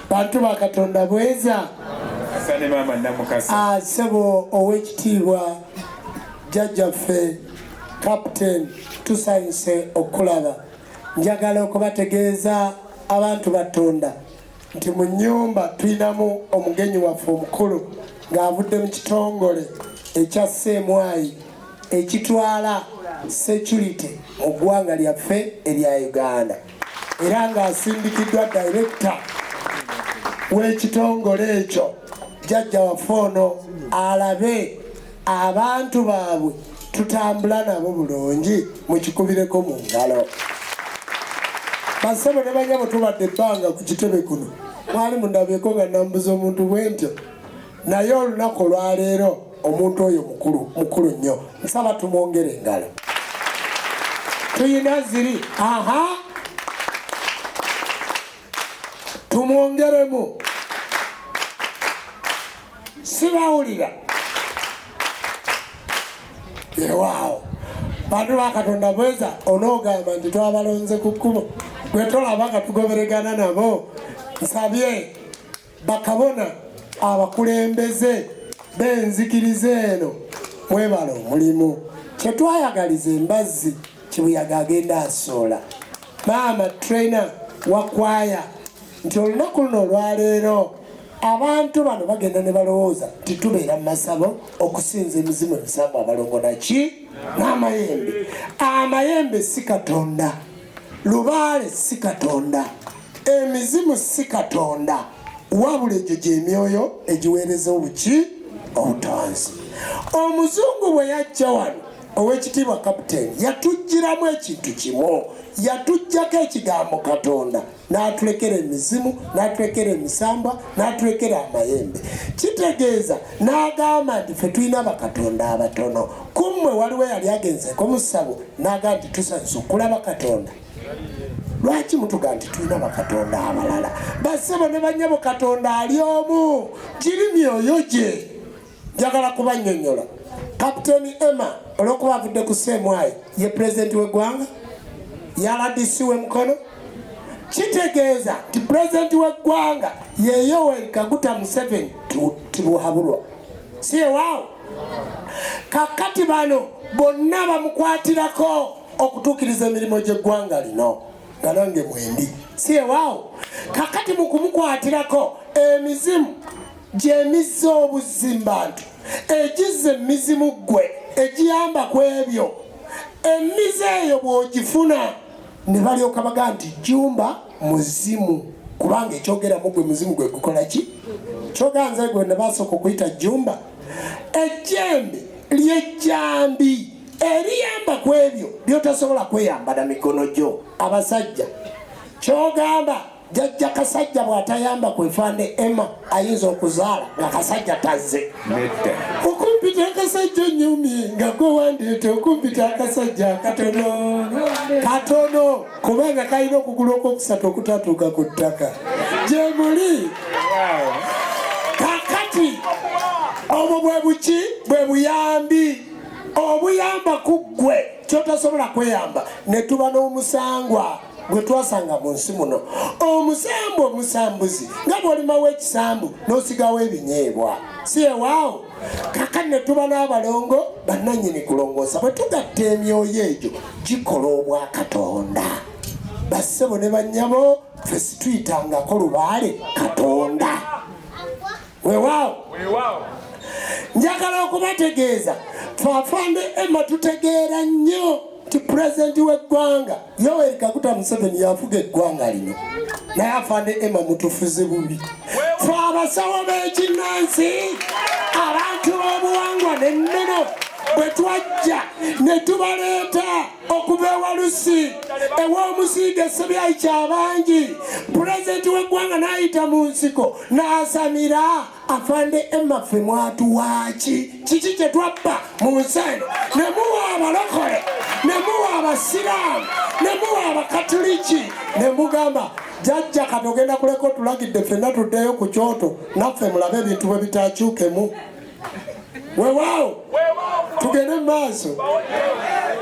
Bantu ba Katonda, bweza. Asante maama Namukasa. Ssebo ow'ekitiibwa jjajjaffe Captain, tusanyuse okulaba. Njagala okubategeeza abantu batonda nti mu nnyumba tulinamu omugenyi waffe omukulu ng'avudde mu kitongole ekya CMI ekitwala security mu ggwanga lyaffe erya Uganda, era ng'asindikiddwa director w'ekitongole ekyo, jjajja waffe ono alabe abantu baabwe tutambula nabo bulungi. Mukikubireko mu ngalo. Basebo ne banyabo, tubadde ebbanga ku kitebe kuno, mwali mundabyeko nga nambuza omuntu bwe ntyo, naye olunaku olwaleero omuntu oyo mukulu mukulu nnyo. Nsaba tumwongere engalo. Tuyina ziri, aha, tumwongeremu. Sibawulira. Ewaawo, bantu ba Katonda, bweza. Onoogamba nti twabalonze ku kkubo, gwe tolaba nga tugoberegana nabo. Nsabye bakabona, abakulembeze b'enzikiriza eno, mwebala omulimu. Kyetwayagaliza embazzi, kibuyaga agenda asoola. Maama trainer wa kwaya, nti olunaku luno olwaleero abantu bano bagenda ne balowooza nti tubeera mu masabo okusinza emizimu, emisambu, abalongo naki n'amayembe. Amayembe si Katonda, lubaale si Katonda, emizimu si Katonda, wabula egyo gyemyoyo egiweereza obuki, obutonzi. Omuzungu bwe yajja wano, owekitiibwa kapiteeni, yatugiramu ekintu kimu, yatuggyako ekigambo Katonda, n'atulekera emizimu, n'atulekera emisambwa, n'atulekera amayembe. Kitegeeza n'agamba nti ffe tulina bakatonda abatono. Kummwe waliwo yali agenzeeko mu ssabo n'agamba nti tusanyusa okulaba Katonda? Lwaki mutuga nti tulina bakatonda abalala? Bassebo ne banyabo, Katonda ali omu, giri myoyo gye. Njagala kubannyonnyola, Kapiteeni Emma olw'okuba avudde ku CMI, ye pulezidenti w'eggwanga, ya RDC w'emukono. Kitegeeza nti pulezidenti w'eggwanga ye Yoweri Kaguta Museveni Tibuhaburwa, si ewaawo? Kakati bano bonna bamukwatirako okutuukiriza emirimu gy'eggwanga lino, nga nange mwendi, si ewaawo? Kakati mu kumukwatirako, emizimu gyemizza obuzimbantu egizza emizimu ggwe egiyamba ku ebyo. Emize eyo bw'ogifuna ne balyoka baga nti Jumba muzimu, kubanga ekyogeramu gwe muzimu gwe gukola ki kyoganze gwe ne basooka okuyita Jumba. Ejjembe lyejjambi eriyamba ku ebyo byotasobola kweyamba na mikono gyo. Abasajja, kyogamba jjajja Kasajja bw'atayamba kwefande Emma ayinza okuzaala nga Kasajja tazze? Nedda. Okumpita akasajja onyumye nga gwe wandeeta okumpita akasajja akatono katono, kubanga kalina okugulu okwokusatu okutatuuka ku ttaka gye muli. Kakati obwo bwe buki, bwe buyambi obuyamba ku ggwe kyotasobola kweyamba. Ne tuba n'omusangwa gwe twasanga mu nsi muno, omusambu omusambuzi, nga bw'olimawo ekisambu n'osigawo ebinyeebwa, si ewaawo? Kakati ne tuba n'abalongo, bannannyini kulongoosa. Bwe tugatta emyoyo egyo gikola obwakatonda. Bassebo ne bannyabo, ffe situyitangako lubaale Katonda. Weewaawo, njagala okubategeeza, fe afande Emma tutegeera nnyo nti pulezidenti w'eggwanga Yoweri Kaguta Museveni yafuga eggwanga lino, naye afande Emma mutufuze bubi fe abasawo b'ekinnansi, abantu b'obuwangwa n'ennono. Bwe twajja ne tubaleeta okuva ewalusi ew'omusiiga Sebyayi Kyabangi, pulezidenti w'eggwanga n'ayita mu nsiko n'asamira. Afande Emma, ffe mwatuwaaki? Kiki kye twabba mu nsi eno ne muwa abalokole, ne muwa abasiraamu, ne muwa abakatuliki, ne mugamba jjajja kati ogenda kuleka otulagidde ffenna tuddeyo ku kyoto naffe mulabe ebintu bwe bitakyukemu? Weewaawo, tugende mu maaso.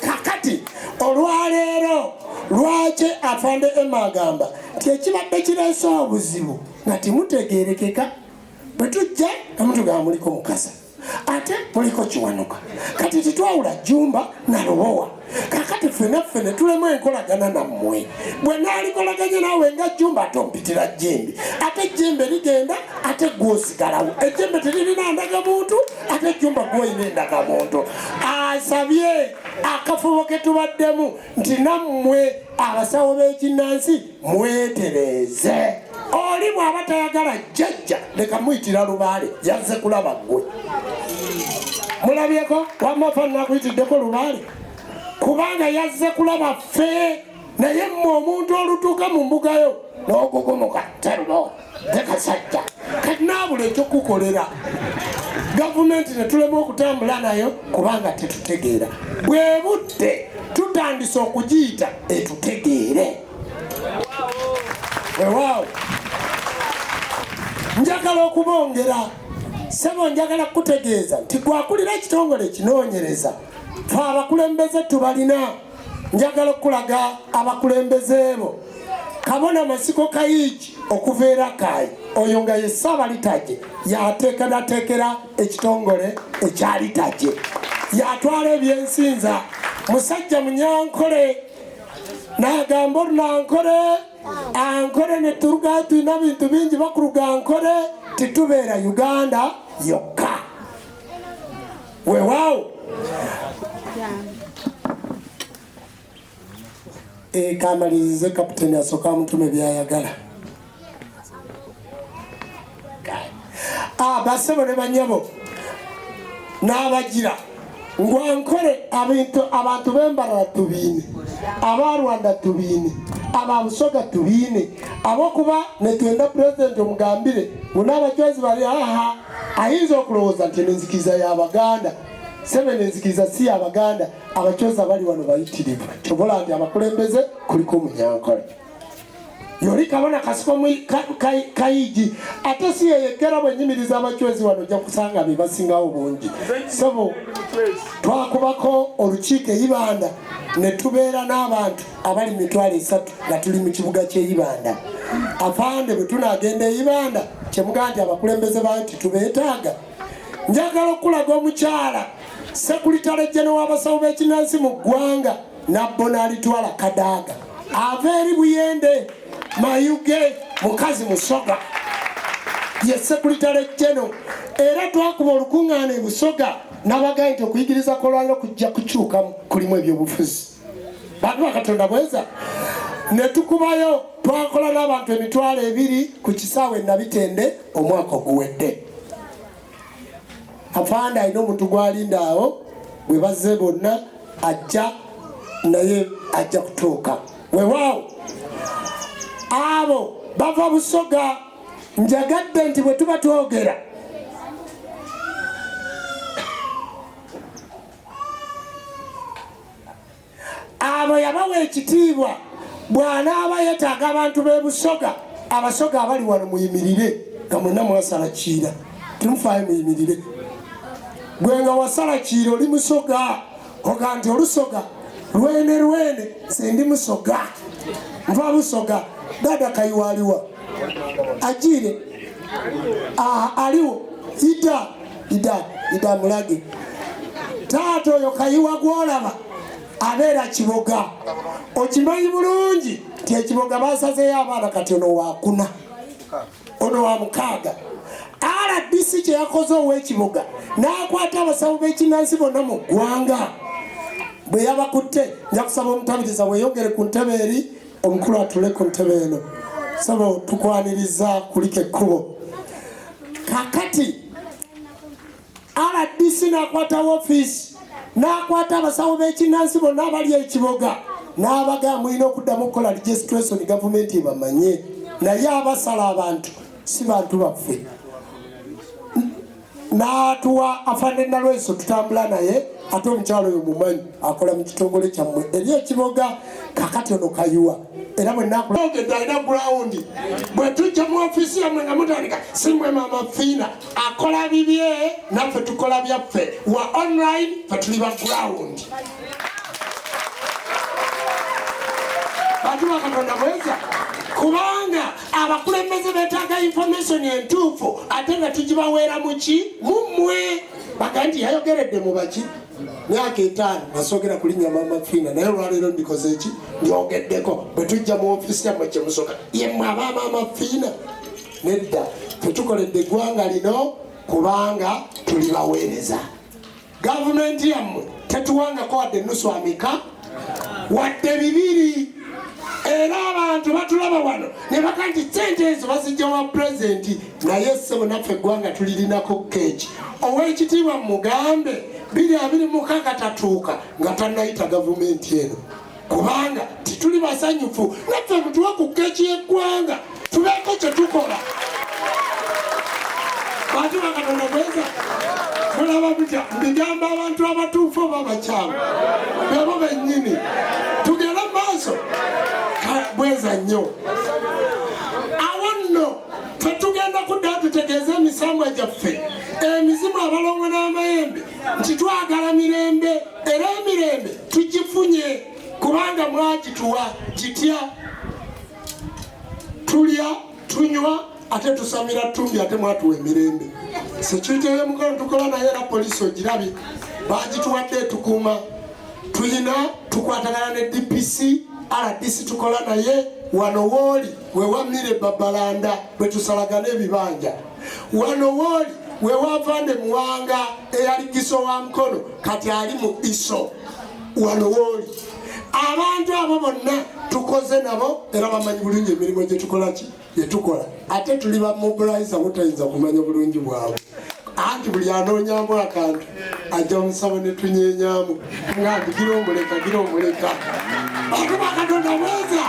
Kakati olwaleero lwaki afande Emma agamba nti ekibadde kireese obuzibu? nga temutegeerekeka. Bwe tujja nga mutugamba muliko Mukasa, ate muliko Kiwanuka, kati tetwawula Jjumba na Lubowa. Kakati ffena ffene tulemu enkolagana nammwe. Bwe naalikolaganye naawe nga Jjumba, ate ompitira Jjembe, ate ejjembe ligenda, ate gwosigalawo. Ejjembe teririna ndagamuntu, ate Jjumba gwoyina endagamuntu. Asabye akafubo ke tubaddemu nti nammwe abasawo b'ekinnansi mwetereeze. Oli bw'aba tayagala jjajja, leka muyitira lubaale, yazze kulaba ggwe. Mulabyeko wamma fa nakuyitiddeko lubaale, kubanga yazze kulaba ffe. Naye mmwe omuntu olutuuka mu mbugayo n'ogugumuka terubo tekasajja, kati naabula ekyokukolera gavumenti ne tulema okutambula nayo kubanga tetutegeera. Bwe budde tutandise okugiyita etutegeere. Weewaawo njagala okubongera ssebo, njagala kukutegeeza nti gwakulira ekitongole ekinoonyereza, fe abakulembeze tubalina. Njagala okulaga abakulembeze bo. Kabona Masiko Kayigi okuva e Rakai, oyo nga ye Ssaabalitaje, yateekerateekera ekitongole ekyalitaje, yatwala ebyensinza. Musajja Munyankole, n'agamba Orunankole ankole neturuga tulina bintu bingi bakuruga Ankole, titubeera Uganda yokka. Weewaawo kamalirize kapiteni asooka amutume byayagala. Basebo ne banyabo n'abagira ngwankole abantu b'Embarara tubiine, aba Rwanda tubiine, aba Busoga tubiine, abokuba netwenda pulezidenti omugambire ngu n'abajwazi bali aha. Ayinza okulowooza nti eno nzikiriza y'Abaganda. Sebe, enzikiriza si y'Abaganda. Abacwezi abali wano bayitirivu. Kyobola nti abakulembeze kuliko Omunyankole yoli Kabona Kasiko Kayigi, ate si yeyekera. Bwe nyimiriza abacwezi wano ojja kusanga be basingawo bungi. Sebo, twakubako olukiiko eibanda ne tubeera n'abantu abali 30,000 nga tuli mu kibuga ky'eibanda. Afande, bwe tunaagenda eibanda, kyemugaa nti abakulembeze bayo titubeetaaga. Njagala okulaga omukyala secretary general w'abasawo b'ekinansi mu ggwanga, nabbo n'alitwala Kadaaga, ava eri Buyende Mayuge, mukazi Musoga, ye secretary general. Era twakuba olukuŋŋaana e Busoga n'abagaye nti okuyigiriza kwolwaliro kujja kukyukamu, kulimu ebyobufuzi. Bantu bakatonda bweza ne tukubayo, twakola n'abantu 20,000 ku kisaawe Nabitende omwaka oguwedde. Afande alina omuntu gwalinda awo, bwe bazze bonna ajja naye, ajja kutuuka. Weewaawo abo bava Busoga. Njagadde nti bwe tuba twogera abo yabawa ekitiibwa. Bw'anaaba yeetaaga abantu b'e Busoga, Abasoga abali wano muyimirire nga mwenna mwasala kiira, temufaayo, muyimirire. Gwe nga wasala kiira oli Musoga, oga nti Olusoga lwene lwene, nze ndi Musoga, nva Busoga. Dada Kayiwa aliwa? Agiire aliwo. Ida, ida, ida mulage taata oyo Kayiwa gwolaba abeera Kiboga. Okimanyi bulungi nti ekiboga basazeyo abaana, kati ono wakuna, ono wa mukaaga. RDC kyeyakoze ow'ekiboga n'akwata abasawo b'ekinansi bonna mu ggwanga bwe yabakutte. Nja kusaba omutabiriza weeyongere ku ntebe eri, omukulu atule ku ntebe eno. Sabo, tukwaniriza, kuliko ekkubo. Kakati RDC n'akwata ofiisi, n'akwata abasawo b'ekinansi bonna abali ekiboga n'abagaa mulina okuddamu okukola registration, gavumenti ebamanye. Naye abasala abantu si bantu baffe. N'atuwa afande Nalweso, tutambula naye. Ate omukyalo oyo mumanyi, akola mu kitongole kyammwe eri ekiboga. Kakati ono Kayiwa, era bwe nakulogedde alina ground. Bwe tujja mu ofiisi yammwe nga mutandika, simwe Mama Fiina akola bibye, naffe tukola byaffe. Wa online, fe tuli ba ground. Bantu ba Katonda bweza. Kubanga abakulembeze betaaga information entuufu, ate nga tugibaweera muki mummwe. Baga nti yayogeredde mu baki myaka 5 nasogera kulinnya Mama Fiina, naye olwaleero ndikoze ki? Ndyogeddeko. Bwe tujja mu ofiisi yammwe kyemusoka yemmwe aba Mama Fiina. Nedda, tetukoledde eggwanga lino kubanga tuli baweereza. Gavumenti yammwe tetuwangako wadde nusu ameka wadde 2. Era abantu batulaba wano ne baga nti ssente ezo bazijja wa pulezidenti, naye ssebo naffe eggwanga tulirinako keeki. Ow'ekitiibwa mugambe 2026 tatuuka nga tannayita gavumenti eno, kubanga tituli basanyufu. Naffe mutuwe ku keeki y'eggwanga tubeeko kye tukola. Bantu ba Katonda bweza mulaba mutya? Mbigamba abantu abatuufu oba abakyamu? Bebo bennyini. Tugende mu maaso. Bweza nnyo. Awo nno tetugenda kudda tutegeeze emisambwa gyaffe, emizimu, abalongo n'amayembe nti twagala mirembe, era emirembe tugifunye kubanga mwagituwa. Gitya? Tulya, tunywa, ate tusamira tumbi, ate mwatuwa emirembe. Security y'emukono tukola naye, era poliisi ogirabye bagituwadde etukuuma. Tulina tukwatagana ne DPC, RDC tukola naye. Wano wooli wewamire Babalanda bwe tusalagana ebibanja. Wano wooli wewavande Muwanga eyali giso wa Mukono, kati ali mu ISO. Wano wooli abantu abo bonna tukoze nabo, era bamanyi bulungi emirimu gyetukola ki gyetukola. Ate tuli ba mobilizer, butayinza kumanya bulungi bwabwe, anti buli anoonyamu akantu ajja musabo ne tunyenyamu nga nti gira omuleka, gira omuleka. Bantu ba Katonda bweza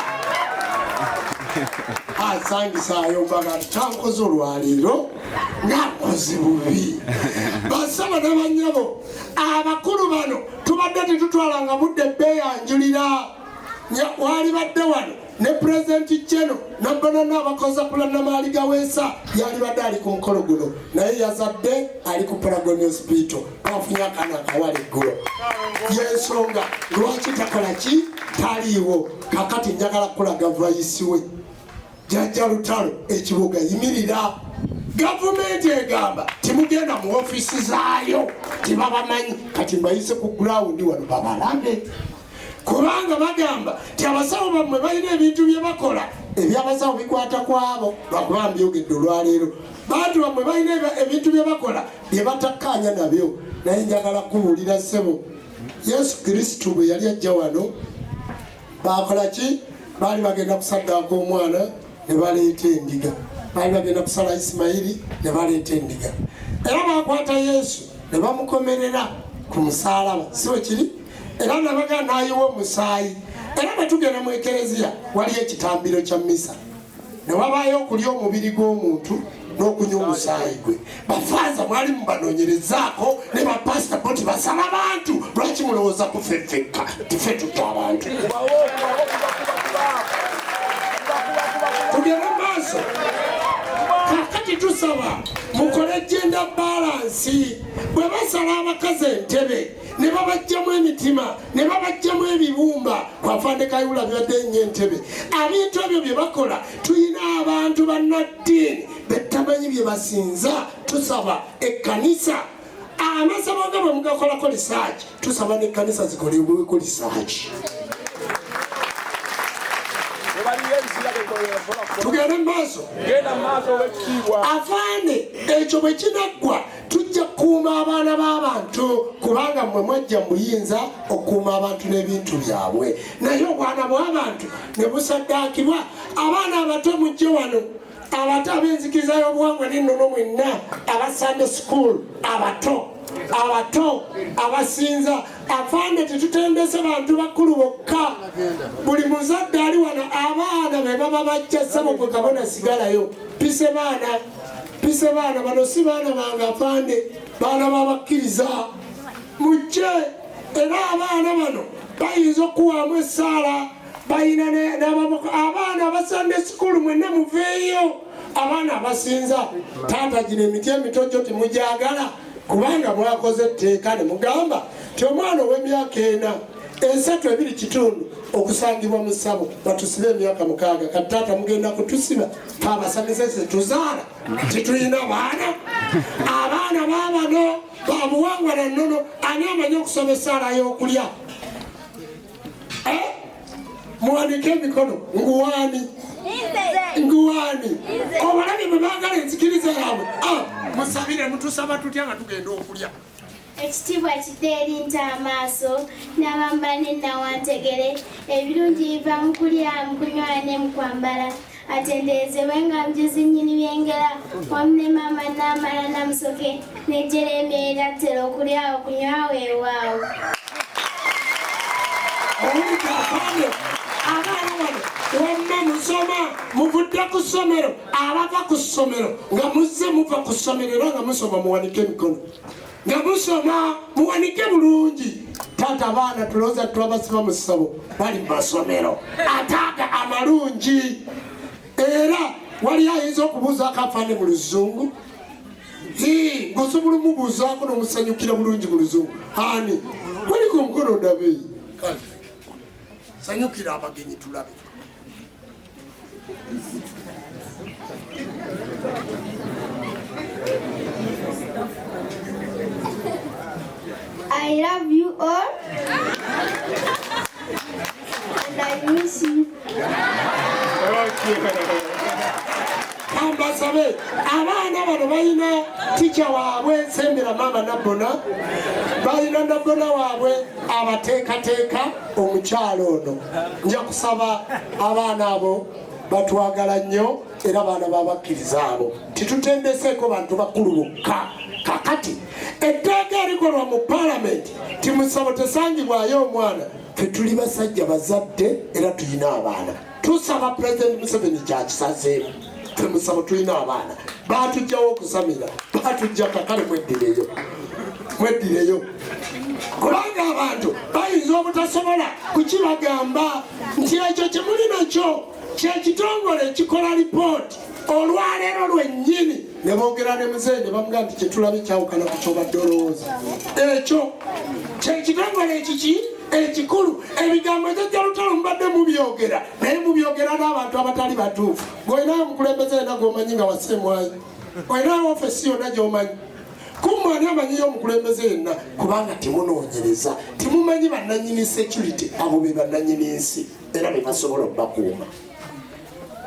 asangisa ayombaga tankoze olwaleero ng'akoze bubi. Basaba n'abanyabo abakulu bano tubadde tetutwalanga budde beeyanjulira. Waali badde wano ne pulezidenti Jeno nabbanana abakoza kulanamaali gaweesa, yalibadde ali ku mukolo guno, naye yazadde ali ku Paragon Hospital, afunye akaana akawala eggulo. Yensonga lwaki takola ki taliiwo. Kakati njagala kulaga vice we Jjajja Lutalo ekibuga yimirira. Gavumenti egamba timugenda mu ofiisi zaayo, tibabamanyi. Kati mbayise ku ground wano babalabe, kubanga bagamba ti abasawo bammwe balina ebintu bye bakola ebyabasawo bikwata ku abo. Lwakuba mbyogedde olwaleero, bantu bammwe balina ebintu bye bakola bye batakkaanya nabyo. Naye njagala kubuulira ssebo, Yesu Kristo bwe yali ajja wano bakola ki? Baali bagenda kusaddaaka omwana ne baleeta endiga, baali bagenda kusala Isimayiri ne baleeta endiga, era bakwata Yesu ne bamukomerera ku musaalaba, si bwe kiri? Era nabaga n'ayiwa omusaayi. Era bwe tugenda mu ekereziya waliyo ekitambiro kya misa, ne wabaayo okulya omubiri gw'omuntu n'okunywa omusaayi gwe. Bafaaza mwali mubanoonyerezaako ne bapasita bo tibasala bantu. Lwaki mulowooza ku ffe ffekka tife tutta abantu? Tugende maaso. Kakati tusaba mukole gender balance. Bwe basala abakazi entebe ne babajjamu emitima ne babajjamu ebibumba, kwafande Kayula byadde nnyo entebe. Ebintu ebyo bye bakola, tulina abantu bannaddiini betamanyi bye basinza. Tusaba ekkanisa amasabo nga bwe mugakolako research, tusaba n'ekkanisa zikolebweko research. Tugende maaso. Afaane ekyo bwe kinaggwa tujja kukuuma abaana b'abantu, kubanga mmwe mwajja mu buyinza okukuuma abantu n'ebintu byabwe, naye obwana bw'abantu ne busaddaakibwa. Abaana abato mujje wano, abato ab'enzikiriza y'obuwangwa n'ennono mwenna, aba Sunday school, abato abato abasinza. Afande, tetutendese bantu bakulu bokka. Buli muzadde ali wano, abaana be baba bajja. Ssebo gwe kabona sigalayo, pise baana, pise baana bano, si baana bange afande, baana babakkiriza. Mujje, era abaana bano bayinza okuwaamu essaala, balina n'ababoko. Abaana aba Sunday school mwenna muveeyo, abaana abasinza. Taata, gino emiti emito gyo temugyagala, kubanga mwakoze etteeka ne mugamba ti omwana ow'emyaka 4 Esatu ebiri kitundu okusangibwa mu ssabo batusibe emyaka 6. Kati taata mugenda kutusiba fe abasamize tuzaala titulina baana. Abaana baabano babuwangwa na nnono. Ani amanyi okusoma essaala y'okulya? Muwanike emikono. Nguwaani? Nguwaani? Obalabe bwe baagala enzikiriza yaabwe. Musabire, mutusaba tutya nga tugenda okulya? Ekitiibwa kidde eri nta amaaso n'abamba ne nawantegere. Ebirungi biva mu kulya, mu kunywa ne mu kwambala. Atenderezebwe nga mujuzi nnyini byengera wamu ne maama Naamala Namusoke ne Jeremiya era ttera okulya okunywa weewaawo. Abaana bano wamma musoma, muvudde ku ssomero, abava ku ssomero nga muzze muva ku ssomero era nga musoma muwanike emikono. Nga musoma muwanike bulungi. Taata abaana tulowooza twabasiba mu ssabo bali mu masomero ataaga amalungi. Era wali ayinza okubuuzaako afaane mu luzungu? Ng'osobola omubuuzaako n'omusanyukira bulungi mu luzungu. Ani? Waliko omukono ndabe. Kale sanyukira abagenyi tulabe. I love you all and I miss you. Ambasabe abaana bano balina tica waabwe Sembera maama Nabbona, balina Nabbona waabwe abateekateeka omukyalo ono. Nja kusaba abaana abo batwagala nnyo era abaana babakkiriza abo titutendeseeko bantu bakulu bokka. Kakati etteeka erikolwa mu paalamenti timusabo tesangibwayo omwana. Ffe tuli basajja bazadde era tulina abaana. Tusaba Pulezidenti Museveni kyakisazeemu. Ffe musabo tulina abaana batujjawo okusamira, batujja kakale mweddireyo, mweddireyo, kubanga abantu bayinza obutasobola kukibagamba nti ekyo kye muli nakyo kyekitongole ekikola lipooti olwaleero lwennyini. Ne boogera ne muzeeyi ne bamugamba nti kyetulabye kyawukana ku kyobadde olowooza. Ekyo kyekitongole ekiki ekikulu. Ebigambo Jjajja Lutalo mubadde mubyogera, naye mubyogera n'abantu abatali batuufu. Ng'olinawo omukulembeze yenna gw'omanyi nga waseemwayi, olinawo ofesi yonna gy'omanyi kummwe, ani amanyiyo omukulembeze yenna? Kubanga temunoonyereza, temumanyi bannannyini security. Abo be bannannyini nsi era be basobola okubakuuma.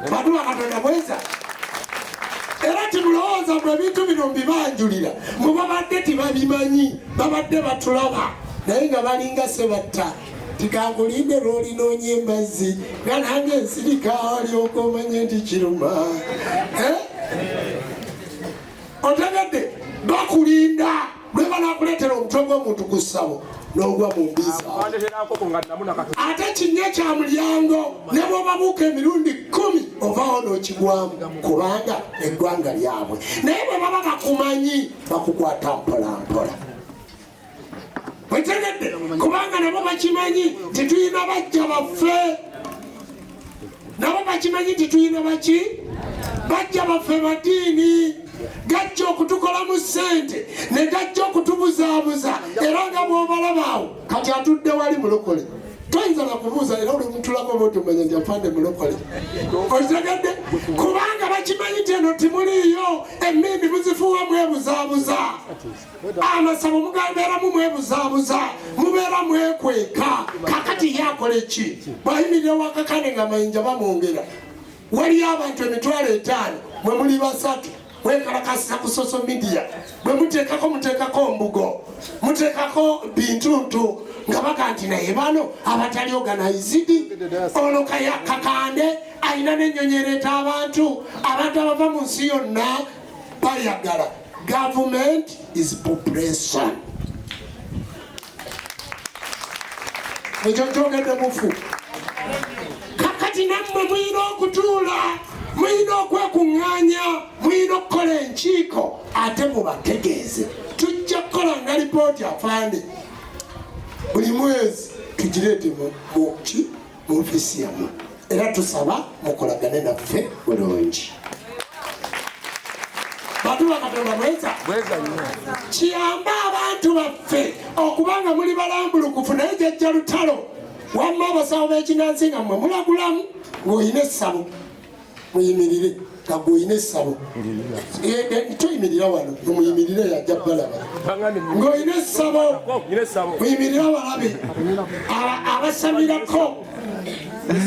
Bantu ba Katonda bweza era timulowooza mbu ebintu bino mbibanjulira mbu babadde tibabimanyi, babadde batulaba naye nga balinga sebatta. Tikankulinde lw'olinoonya embazzi nga nange nsirika olyoka omanye nti kiruma. Otegedde? Bakulinda lwe banakuleetera omutwe gw'omuntu ku ssabo n'ogwa mu mbizi. Ate kinnya kya mulyango ne bw'obabuuka emirundi 10 ovaawo n'okigwamu, kubanga eggwanga lyabwe. Naye bwe baba bakumanyi bakukwata mpola mpola. Otegedde? Kubanga nabo bakimanyi titulina bajja baffe, nabo bakimanyi titulina baki bajja baffe badiini gajja okutukolamu ssente ne gajja okutubuzaabuza. Era nga bw'obalabaawo kati atudde wali mulokole, toyinza nakubuuza era olimutulako oba otumanya nti afande mulokole. Okitegedde? Kubanga bakimanyi nti eno timuliiyo, emmindi muzifuuwa mwebuzaabuza, amasabo mugabeeramu mwebuzaabuza, mubeera mwekweka. Kakati ye akola ki? Bw'ayimirira wakakane nga mayinja bamwongera, waliyo abantu 500,000 mwe muli 3 mwekalakasisa ku social media, bwe muteekako muteekako mbugo, muteekako bintuntu nga baga nti naye bano abatali organized. Ono Kakande alina n'ennyonyi ereeta abantu, abantu abava mu nsi yonna bayagala. Government is population. Ekyo kyogedde mufu. Kakati nammwe mulina okutuula, mulina okwekuŋŋaanya, mulina okukola enkiiko ate mubategeeze. Tujja kukola nga lipooti afande buli mwezi tugireete mu ofiisi yammwe, era tusaba mukolagane naffe bulungi. Bantu ba Katonda bweza kiyambe abantu baffe okubanga muli balambulukufu. Naye jjajja Lutalo, wamma abasawo b'ekinansi nga mmwe mulagulamu ng'olina essabo, muyimirire nga gweolina essabo. Toyimirira wano, muyimirire yajja balaba ng'olina essabo, muyimirire abalabe abasamirako.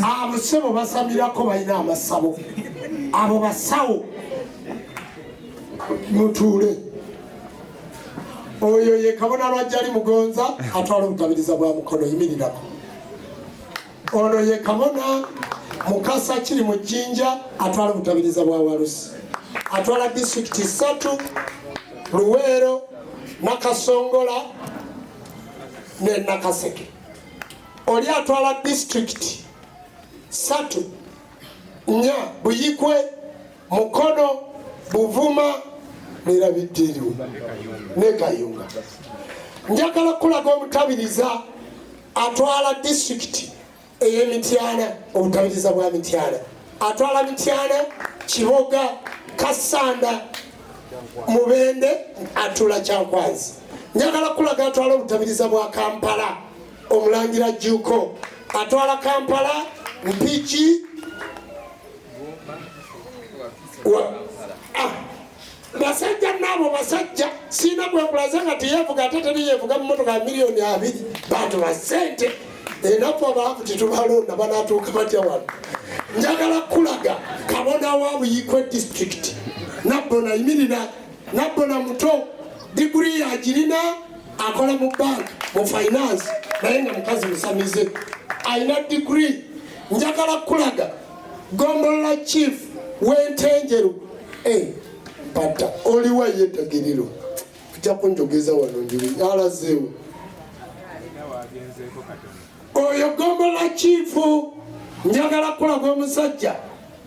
Abo ssebo basamirako, balina amasabo, abo basawo. Mutuule. Oyo ye kabona Lwajjali Mugonza, atwala obutabiriza bwa Mukono. Yimirirako. Ono ye kabona Mukasa kiri mu Jjinja, atwala obutabiriza bwa Walusi, atwala disitulikiti 3: Luweero, Nakasongola ne Nakaseke. Oli atwala disitulikiti 3, 4: Buyikwe, Mukono, Buvuma nerabidde ne Kayunga. Njagala kulaga omutabiriza atwala disitulikiti ey'Emityana, obutabiriza bwa Mityana. Atwala Mityana, Kiboga, Kasanda, Mubende, atula Kyankwanzi. Njagala kulaga atwala obutabiriza bwa Kampala, Omulangira Jjuuko, atwala Kampala, Mpigi. Basajja naabo basajja siina gwenkulaze nga teyevuga, ate teri yevuga mu motoka ya miliyoni 20. Bantu ba ssente, enafu abaavu tetubalonda, banatuuka batya wano? Njagala kulaga kabona wa Buyikwe District, Nabbona. Yimirira, Nabbona muto, diguri yagirina, akola mu bank mu finance, naye nga mukazi musamize, alina diguri. Njagala kulaga gombolola chief w'Entenjeru. Mpata oliwa yettagiriro ojja kunjogeza wano ndiri alazeewo. Oyo gombolola chief. Njagala kulaga omusajja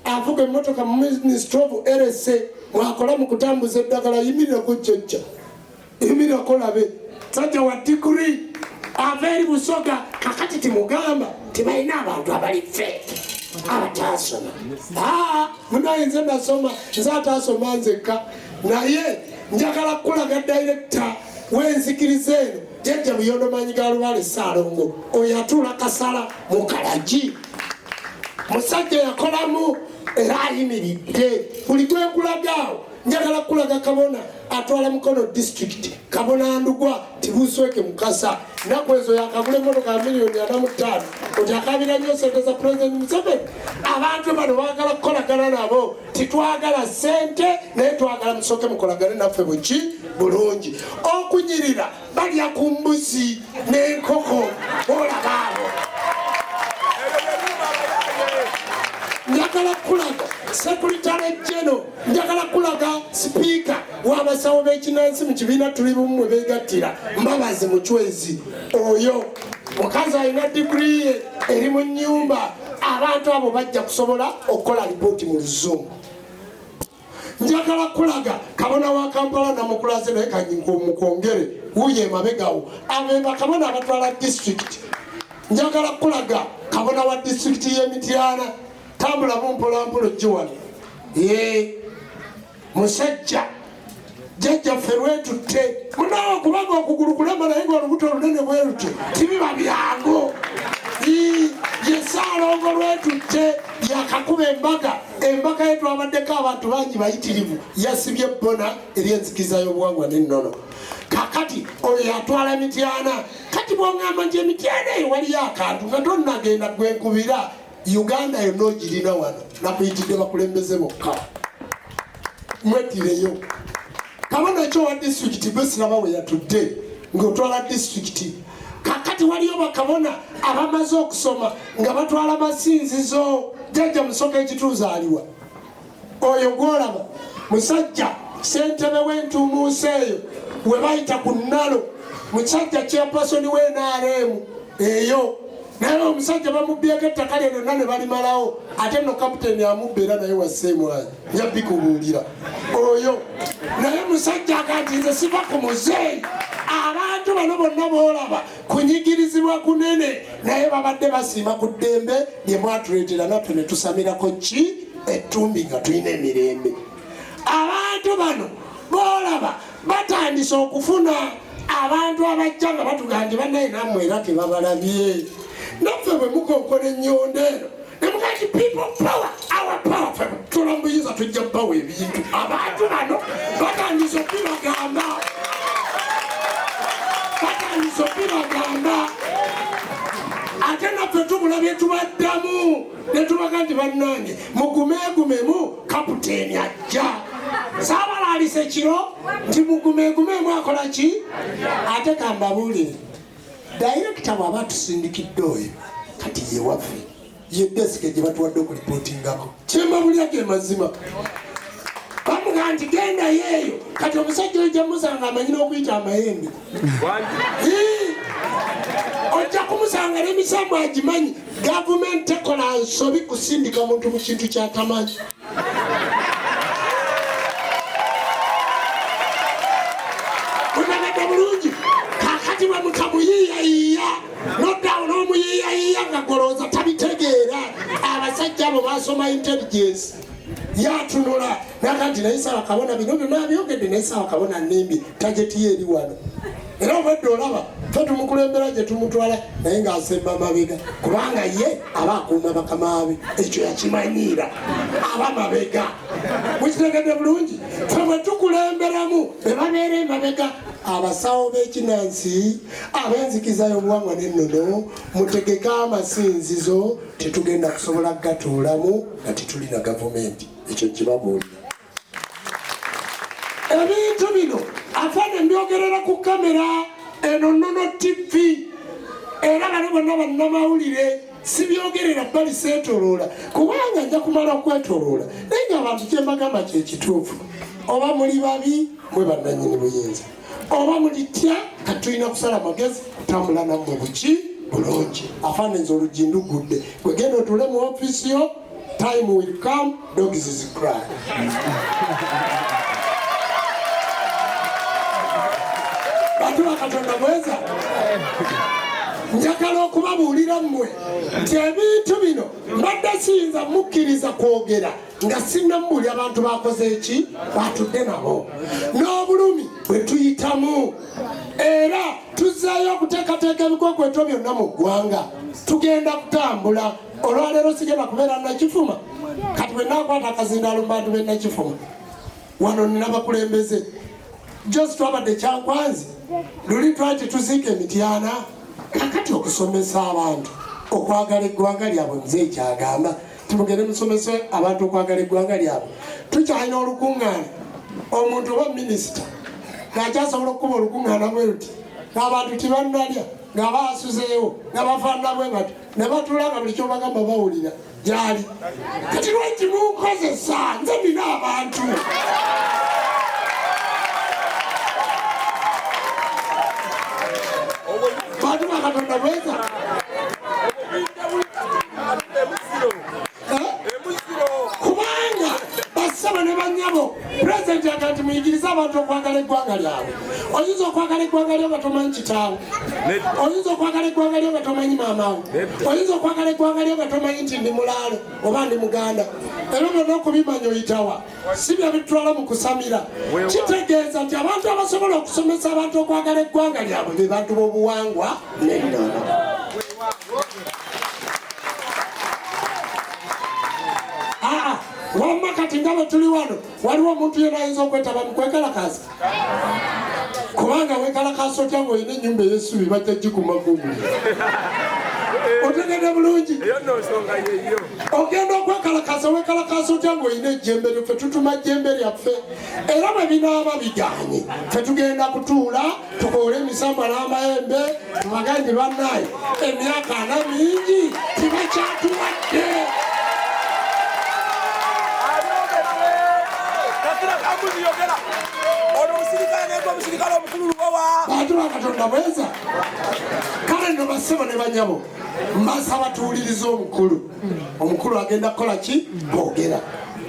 avuga emmotoka mu Ministry of Health, mwakola mu kutambuza eddagala. Yimirirako jjajja, yimirirako labe. Sajja wa diguri, ava eri Busoga. Kakati timugamba tibalina abantu abali fake abatasoma. Munaye nze nasoma, nze atasoma nzekka. Naye njagala kulaga director w'enzikiriza eno, jjajja Buyondo Maanyi ga Lubaale Ssaalongo. Oyo atuula Kasala mu Kalagi, musajja yakolamu era ayimiridde buli gwenkulagaawo. Njagala kulaga kabona atwala Mukono District, kabona Ndugwa Tibusweke Mukasa. Naku ezo yakagula emotoka ya miliyoni 45, oti akabira nnyo sente za President Museveni. Abantu bano baagala kukolagana nabo. Titwagala sente, naye twagala musooke mukolagane naffe buki bulungi. Okunyirira balya ku mbuzi n'enkoko, olaba abo. Njagala kulaga Secretary General, njagala kulaga sipiika w'abasawo b'ekinansi mu kibiina Tuli Bumu mwe beegattira, Mbabazi Mucwezi. Oyo mukazi alina diguri ye eri mu nnyumba. Abantu abo bajja kusobola okukola lipooti mu Luzungu. Njagala kulaga kabona wa Kampala, namukulaze naye kanmukwongere wuyo emabegawo. Abe bakabona abatwala disitulikiti. Njagala kulaga kabona wa disitulikiti y'Emityana. Tambulamu mpolampola ojje wano. Ye musajja jjajjaffe lwetutte munawe, kubanga okugulu kulema naye nga olubuto olunene bwe lutyo tibiba byangu. Ye Saalongo Lwetutte, yakakuba embaga. Embaga ye twabaddeko abantu bangi bayitirivu. Yasibye ebbona ery'enzikiza y'obuwangwa n'ennono. Kakati oyo yatwala Mityana. Kati bwongamba nti Emityana eyo waliyo akantu nga tonnagenda gwenkubira, Uganda yonna ogirina wano. Nakuyitidde bakulembeze bokka, mweddireyo. Kabona kyo wa disitulikiti gwe siraba we yatudde ng'otwala disitulikiti. Kakati waliyo bakabona abamaze okusoma nga batwala masinzizo. Jjajja Musoka ekituuzo aliwa? Oyo gwolaba musajja sentebe w'entuumuusi eyo we bayita ku nnalo, musajja chairperson w'NRM eyo. Naye omusajja bamubyeko ettaka lye lyonna ne balimalawo, ate nno kaputeni amubba era naye wasseemwanyi njabikubuulira oyo. Naye musajja aga nti nze siva ku muzeeyi. Abantu bano bonna boolaba kunyigirizibwa kunene, naye babadde basiima ku ddembe lye mwatuleetera, naffe ne tusamirako ki ettumbi nga tulina emirembe. Abantu Abantu bano boolaba batandise okufuna abantu abajja nga batugamba nti bannaye nammwe era tebabalabye. Naffe bwe mukonkona ennyondo eno ne mugamba nti people power, our power, ffe tula mu buyinza tujja kubawa ebintu. Abantu bano batandise okubibagamba, batandise okubibagamba, ate naffe tubula bye tubaddamu ne tubaga nti bannange mugumeegumemu, kaputeeni ajja. Saabalaalise kiro nti mugumeegumemu akola ki? Ate kambabuulire, dayirekita bw'aba atusindikidde oyo kati ye waffe, ye desike gye batuwadde okulipootingako. Kyembabulira ge mazima. Bamugamba nti genda yeeyo. Kati omusajja oyo gyamusanga amanyi n'okuyita amayembe. Ojja kumusanga n'emisambo agimanyi. Gavumenti tekola nsobi kusindika muntu mu kintu kyatamanyi. Mutegedde bulungi? Kakati bwe mutamuyiiyayiiya noddawo n'omuyiiyayiiya nga golowooza tabitegeera. Abasajja abo basoma intelligence. Yatunula naga nti naye sawa kabona bino byonna abyogedde, naye sawa kabona nnimbi, tageti ye eri wano. Era obwedde olaba fe tumukulembera gye tumutwala naye ng'asemba mabega, kubanga ye aba akuuma bakama be, ekyo yakimanyiira, aba mabega. Mukitegedde bulungi? Fe bwe tukulemberamu be babeera emabega. Abasawo b'ekinansi ab'enzikiza y'obuwangwa n'ennono, mutegeke amasinzizo, tetugenda kusobola kugatuulamu nga tetulina gavumenti. Ekyo kibabuulira. Ebintu bino afande mbyogerera ku kamera eno Nnono TV, era bano bonna bannamawulire, sibyogerera bbali, seetoloola kubanga nja kumala okwetoloola. Naye nga abantu kyembagamba kyekituufu, oba muli babi mwe bannannyini buyinza, oba mulitya, kati tulina kusala magezi kutambula nammwe buki bulungi. Afande nze oluggi ndugudde, gwe genda otuule mu ofiisi yo. Time will come, dogs is cry. Bantu ba Katonda bweza, njagala okubabuulira mmwe nti ebintu bino mbadde siyinza mukkiriza kwogera nga sinnamubuulira abantu bakoze eki, batudde nabo n'obulumi bwe tuyitamu. Era tuzzeeyo okuteekateeka ebikwekweto byonna mu ggwanga. Tugenda kutambula olwaleero, sigenda kubeera Nakifuma. Kati bwe naakwata akazindaalo mu bantu b'e Nakifuma wano, nina bakulembeze. Jos twabadde Kyankwanzi luli, twali tetuziika emityana. Kakati okusomesa abantu okwagala eggwanga lyabwe, muzeeyi kyagamba timugende musomese abantu okwagala eggwanga lyabwe. Tukyalina olukuŋŋaana, omuntu oba minisita ng'akyasobola okukuba olukuŋŋaana bwe luti ng'abantu tebannalya, nga baasuzeewo, nga bafaanana bwe bati ne batuula nga buli kyobagamba bawulira gyali. Kati lwaki munkozesa? Nze nina abantu. Bantu ba Katonda bweza. Kubanga bassaba ne banyabo, pulezidenti aga nti muyigirize abantu okwagala eggwanga lyabwe. Oyinza okwagala eggwanga lyo nga tomanyi kitaawo? Oyinza okwagala eggwanga lyo nga tomanyi maamawo? Oyinza okwagala eggwanga lyo nga tomanyi nti ndi mulaalo oba ndi muganda? Ebyo byonna okubimanya oyitawa? Si bye bitutwala mu kusamira. Kitegeeza nti abantu abasobola okusomesa abantu okwagala eggwanga lyabwe be bantu b'obuwangwa n'ennono. Aa, wamma kati nga bwe tuli wano, waliwo omuntu yena ayinza okwetaba mu kwekalakaasa? Kubanga wekalakaasa otya ng'olina ennyumba ey'essubi bajja gikumako omuliro? Otegedde bulungi? Ogenda okwekalakaasa, wekalakaasa otya ng'olina ejjembe lyo? Ffe tutuma jjembe lyaffe, era bwe binaaba biganye, ffe tugenda kutuula tukoole emisambwa n'amayembe, tubagambe nti bannaaye, emyaka 40 mingi, tebakyatuwadde. Kakira kambuzi yogera. Ono omusirikale naye omusirikale omukulu Lubowa. Bantu ba Katonda bweza. Kale nno bassebo ne banyabo, mbasaba tuwulirize omukulu. Omukulu agenda kukola ki? Kwogera.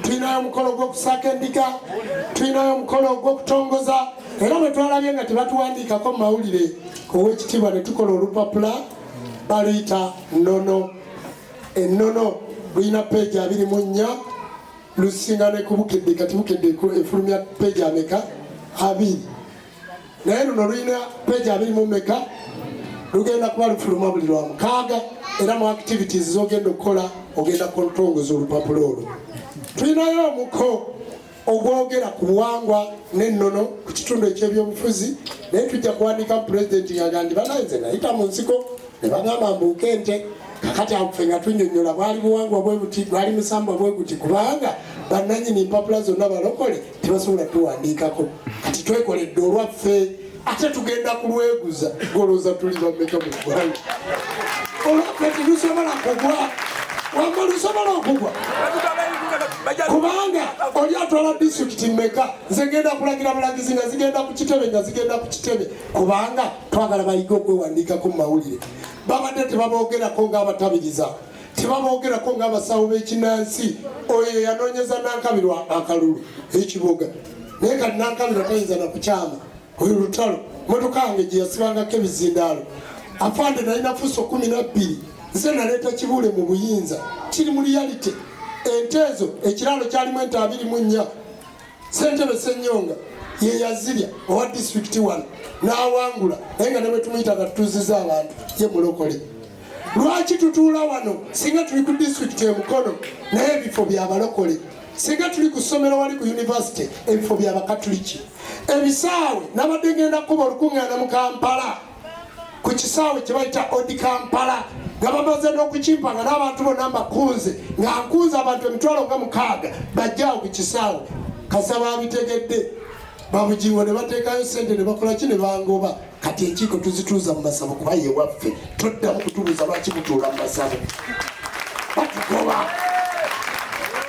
Tulinayo omukolo gw'okusaaka endiga, tulinayo omukolo ogw'okutongoza, era bwe twalabye nga tebatuwandiikako mu mawulire, ow'ekitiibwa, ne tukola olupapula baluyita Nnono. Ennono lulina peegi 24. Lusinga ne ku Bukedde. Kati Bukedde efulumya peegi ameka? 20. Naye luno lulina peegi 20 mu meka? Lugenda kuba lufuluma buli lwa 6, era mu activities z'ogenda okukola ogenda kutongoza olupapula olwo. Tulinayo omuko ogwogera ku buwangwa n'ennono ku kitundu eky'ebyobufuzi, naye tujja kuwandiika pulezidenti ng'agamba nti banaye nze nayita mu nsiko ne bagamba mbuuke ente, kakati ffe nga tunnyonnyola bwali buwangwa bwe buti, bwali musambwa bwe guti, kubanga bannannyini mpapula zonna balokole tebasobola tuwandiikako. Kati twekoledde olwaffe ate tugenda kulweguza. Golooza tuli bameka mu ggwanga? Olwaffe terusobola kugwa, wamma lusobola okugwa kubanga oli atwala disitulikiti mmeka? Nze ngenda kulagira bulagizi nga zigenda ku kitebe, nga zigenda ku kitebe, kubanga twagala bayige okwewandiikako mu mawulire. Babadde tebaboogerako ng'abatabiriza, tebaboogerako ng'abasawo b'ekinansi. Oyo yanoonyeza Nankabirwa akalulu ekiboga, naye kati Nankabirwa tayinza na kukyama. Oyo lutalo motoka yange gye yasibangako ebizindaalo. Afande nalina fuso 12, nze naleeta Kibuule mu buyinza, kiri mu reality. Ente ezo ekiraalo kyalimu ente 24, ssentebe Ssenyonga ye yazirya owa disitulikiti wano n'awangula, naye nga ne bwe tumuyita nga tutuuziza abantu ye mulokole. Lwaki tutuula wano singa tuli ku disitulikiti e Mukono, naye ebifo byabalokole? Singa tuli ku ssomero wali ku yunivasite, ebifo byabakatuliki. Ebisaawe, nabadde ngenda kukuba olukuŋŋaana mu Kampala ku kisaawe kye bayita Odi Kampala, nga bamaze n'okukimpa, nga n'abantu bonna mbakunze, nga nkunze abantu 60,000 bajjaawo ku kisaawe. Kasa babitegedde babugingo ne bateekayo ssente ne bakola ki ne bangoba. Kati enkiiko tuzituuza mu masabo kuba ye waffe, toddamu kutubuuza lwaki mutuula mu masabo, batugoba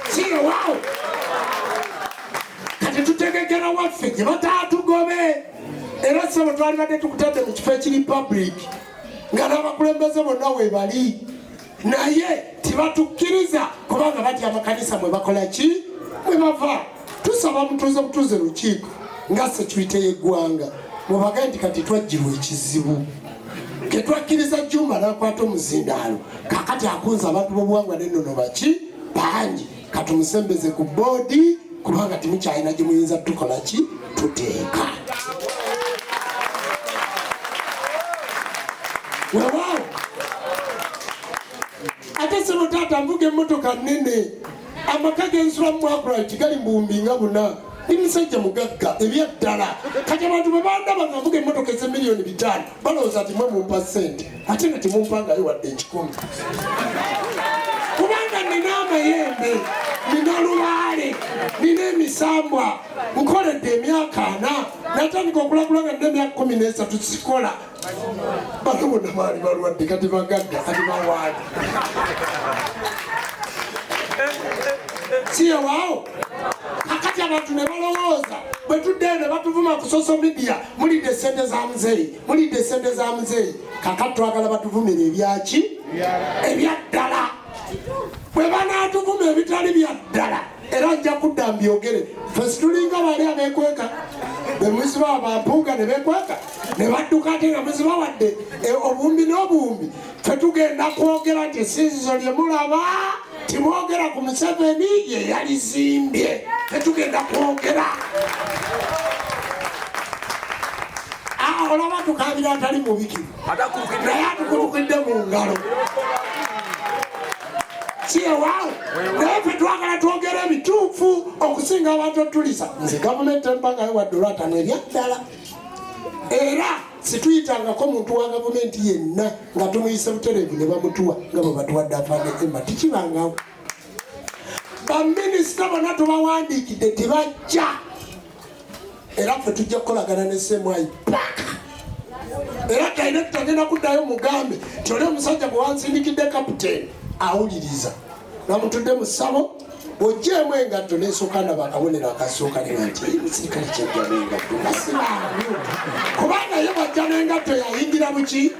siyewaawo. Kati tutegekera waffe gye bataatugobe. Era ssebo twalibadde tukutadde mu kifo ekiri public nga n'abakulembeze bonna weebali, naye tebatukkiriza kubanga batya amakanisa mwe bakola ki mwe bava. Tusaba mutuuze butuuze lukiiko nga security y'eggwanga, mubagaye nti kati twajjirwa ekizibu ketwakkiriza Juma n'akwata omuzindaalo, kakati akunze abantu b'obuwangwa n'ennono baki bangi, katumusembeze ku boodi kubanga temukyalina gye muyinza tukola ki tuteeka. Weewaawo ate sebo taata nvuga emmotoka nnene, amaka g'ensulamu mu Akright gali mu buwumbi nga 4, ndi musajja mugagga ebyaddala. Kati abantu bwe bandaba nga nvuga emmotoka ez'emiliyoni 5 balowooza nti mwe mumpa ssente, ate nga temumpangayo wadde 100, kubanga nina amayembe, nina lubaale, nina emisambwa, nkoledde emyaka 40, natandika okulagula nga nina emyaka 13, sikola. Bano bonna baali balwadde, kati bagagga, kati bawaani siyewaawo. Kakati abantu ne balowooza bwe tuddeyo ne batuvuma ku social media, mulidde sente za muzeeyi, mulidde sente za muzeeyi. Kakati twagala batuvumire ebyaki ebyaddala. Bwe banaatuvuma ebitali bya ddala, era nja kudda mbyogere. Ffe situlinga bali abeekweka, be muziba bampuuga ne beekweka ne badduka, ate nga muziba wadde obuwumbi n'obuwumbi. Ffe tugenda kwogera nti essinzizo lye mulaba timwogera ku Museveni ye yalizimbye. Ffe tugenda kwogera. Olaba tukabira atali mubikira, naye atukutukidde mu ngalo siyewaawo. Naye ffe twagala twogera ebituufu okusinga abantu otulisa. Nze gavumenti tempangayo wadde olwataano ebyaddala, era situyitangako muntu wa gavumenti yenna nga tumuyise butereevu ne bamutuwa nga bwe batuwadde afande Emma, tikibangawo. Baminisita bonna tubawandiikidde tebajja, era ffe tujja kukolagana ne CMI paka. Era director agenda kuddayo mugambe nti oli omusajja gwe wansindikidde kapiteeni awuliriza, namutudde mu ssabo, bw'oggyeemu engatto n'esooka ndaba akabonero akasooka ne nti musirikale kyajja n'engatto nga sibangu, kubanga ye bw'ajja n'engatto yayingira buki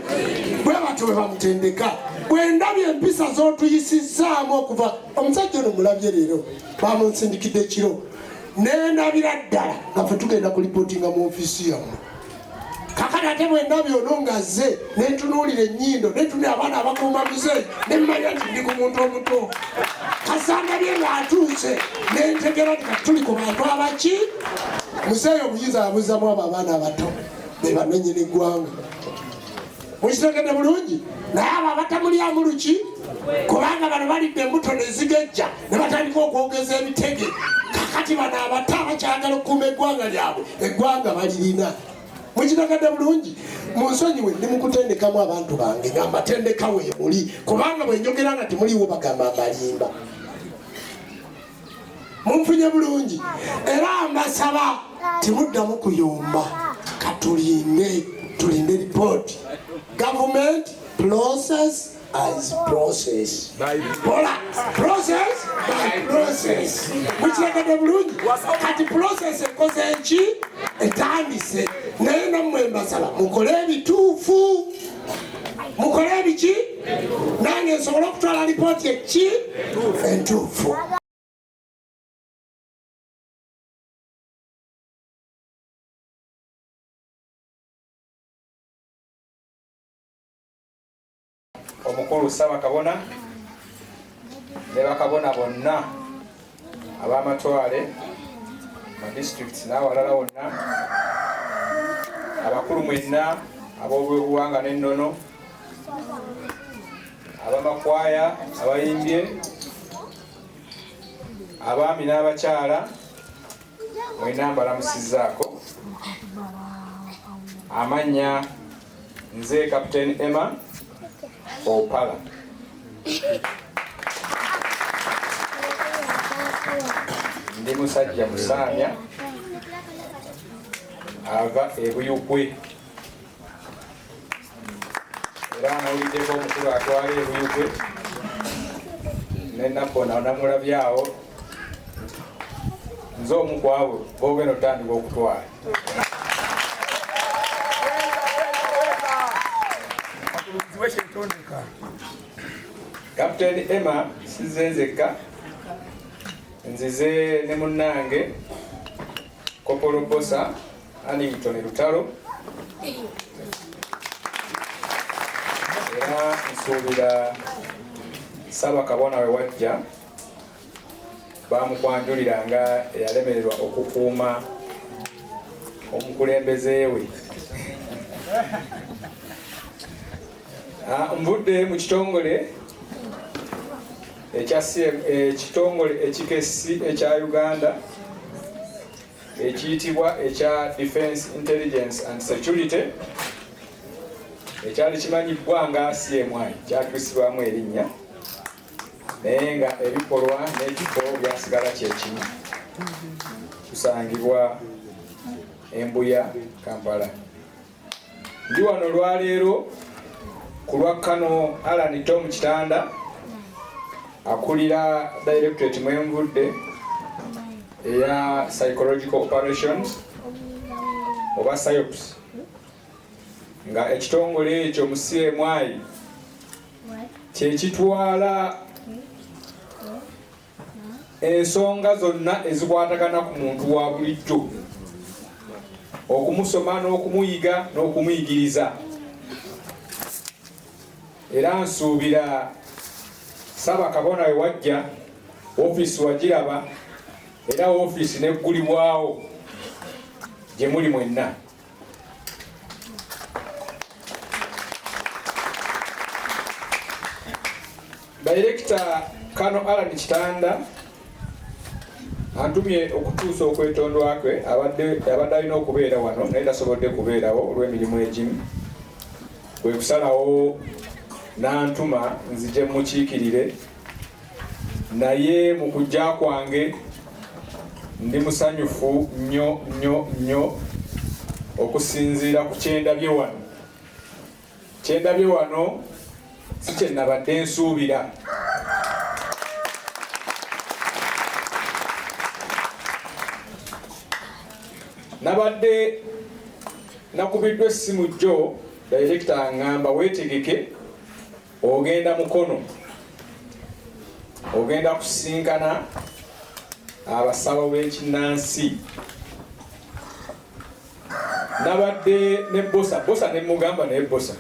bwe batyo bwe bamutendeka. Bwe ndabye empisa z'otuyisizzaamu okuva omusajja ono mulabye leero bamunsindikidde kiro, nendabira ddala nga ffe tugenda kulipootinga mu ofiisi yammwe. Kakati ate bwe ndabye ono ng'azze nentunuulira ennyindo, nentunula abaana abakuuma muzeeyi, nemmanya nti ndi ku muntu omuto. Kasandabye ng'atuuse. Ntandise nentegera nti kati tuli ku bantu abaki. Muzeeyo obuyinza abuzamu abo abaana abato be bananyini ggwanga. Mukitegedde bulungi? Naye abo abatamulyamu luki, kubanga bano balidde embuto nezigejja ne batandika okwogeza ebitege. Kakati bano abato abakyagala okukuuma eggwanga lyabwe, eggwanga balirina. Mukitegedde bulungi? Munsonyiwe, ndi mukutendekamu abantu bange nga mbatendeka weemuli, kubanga bwe njogera nga temuliwo bagamba mbalimba. Munfunye bulungi? Era mbasaba timuddamu kuyomba, katulinde, tulinde ripooti. Government process as process, pola process by process. Mukitegedde bulungi? Kati process ekoze eki? Etandise. Naye nammwe mbasaba mukole ebituufu, mukole ebiki, nange nsobole okutwala lipooti eki entuufu. Omukulu Ssaabakabona ne bakabona bonna ab'amatwale mu disitulikiti n'awalala wonna, abakulu mwenna ab'obwebuwanga n'ennono, ab'amakwaya abayimbye, abaami n'abakyala, mwenna mbalamusizzaako. Amannya nze Captain Emma Opala. Ndi musajja musaanya ava e Buyukwe, era nawuliddeko omukulu atwala e Buyukwe ne Nabbona namulabyawo. Nze omu ku abo b'ogenda otandika okutwala. Captain Emma sizze nzekka, nzize ne munnange Kopolo Bosa Annington Lutalo, era nsuubira Ssaabakabona we wajja bamukwanjulira nga eyalemererwa okukuuma omukulembeze we. Nvudde mu kitongole ekya CM, ekitongole ekikessi ekya Uganda ekiyitibwa ekya Defense Intelligence and Security, ekyali kimanyibbwa nga CMI, kyatuusibwamu erinnya naye nga ebikolwa n'ekifo byasigala kyekimu. Tusangibwa Embuya, Kampala. Ndi wano olwaleero ku lwa Kano Alan Tom Kitanda akulira directorate mwenvudde eya Psychological Operations oba SIOPS, nga ekitongole ekyo mu CMI kyekitwala ensonga zonna ezikwatagana ku muntu wa bulijjo, okumusoma n'okumuyiga n'okumuyigiriza. Era nsuubira Ssaabakabona we wajja ofiisi wagiraba, era ofiisi neggulibwawo gye muli mwenna. Dayirekita Kano Alan Kitanda antumye okutuusa okwetondwa kwe, abadde alina okubeera wano naye tasobodde kubeerawo olw'emirimu egimu, kwe kusalawo n'antuma nzije mukiikirire. Naye mu kujja kwange ndi musanyufu nnyo nnyo nnyo okusinziira ku kyendabye wano. Kyendabye wano si kye nabadde nsuubira. Nabadde nakubiddwa essimu jjo, dayirekita aŋŋamba weetegeke ogenda Mukono, ogenda kusisinkana abasawo b'ekinnansi. Nabadde ne bosa bosa ne mugamba, naye bosa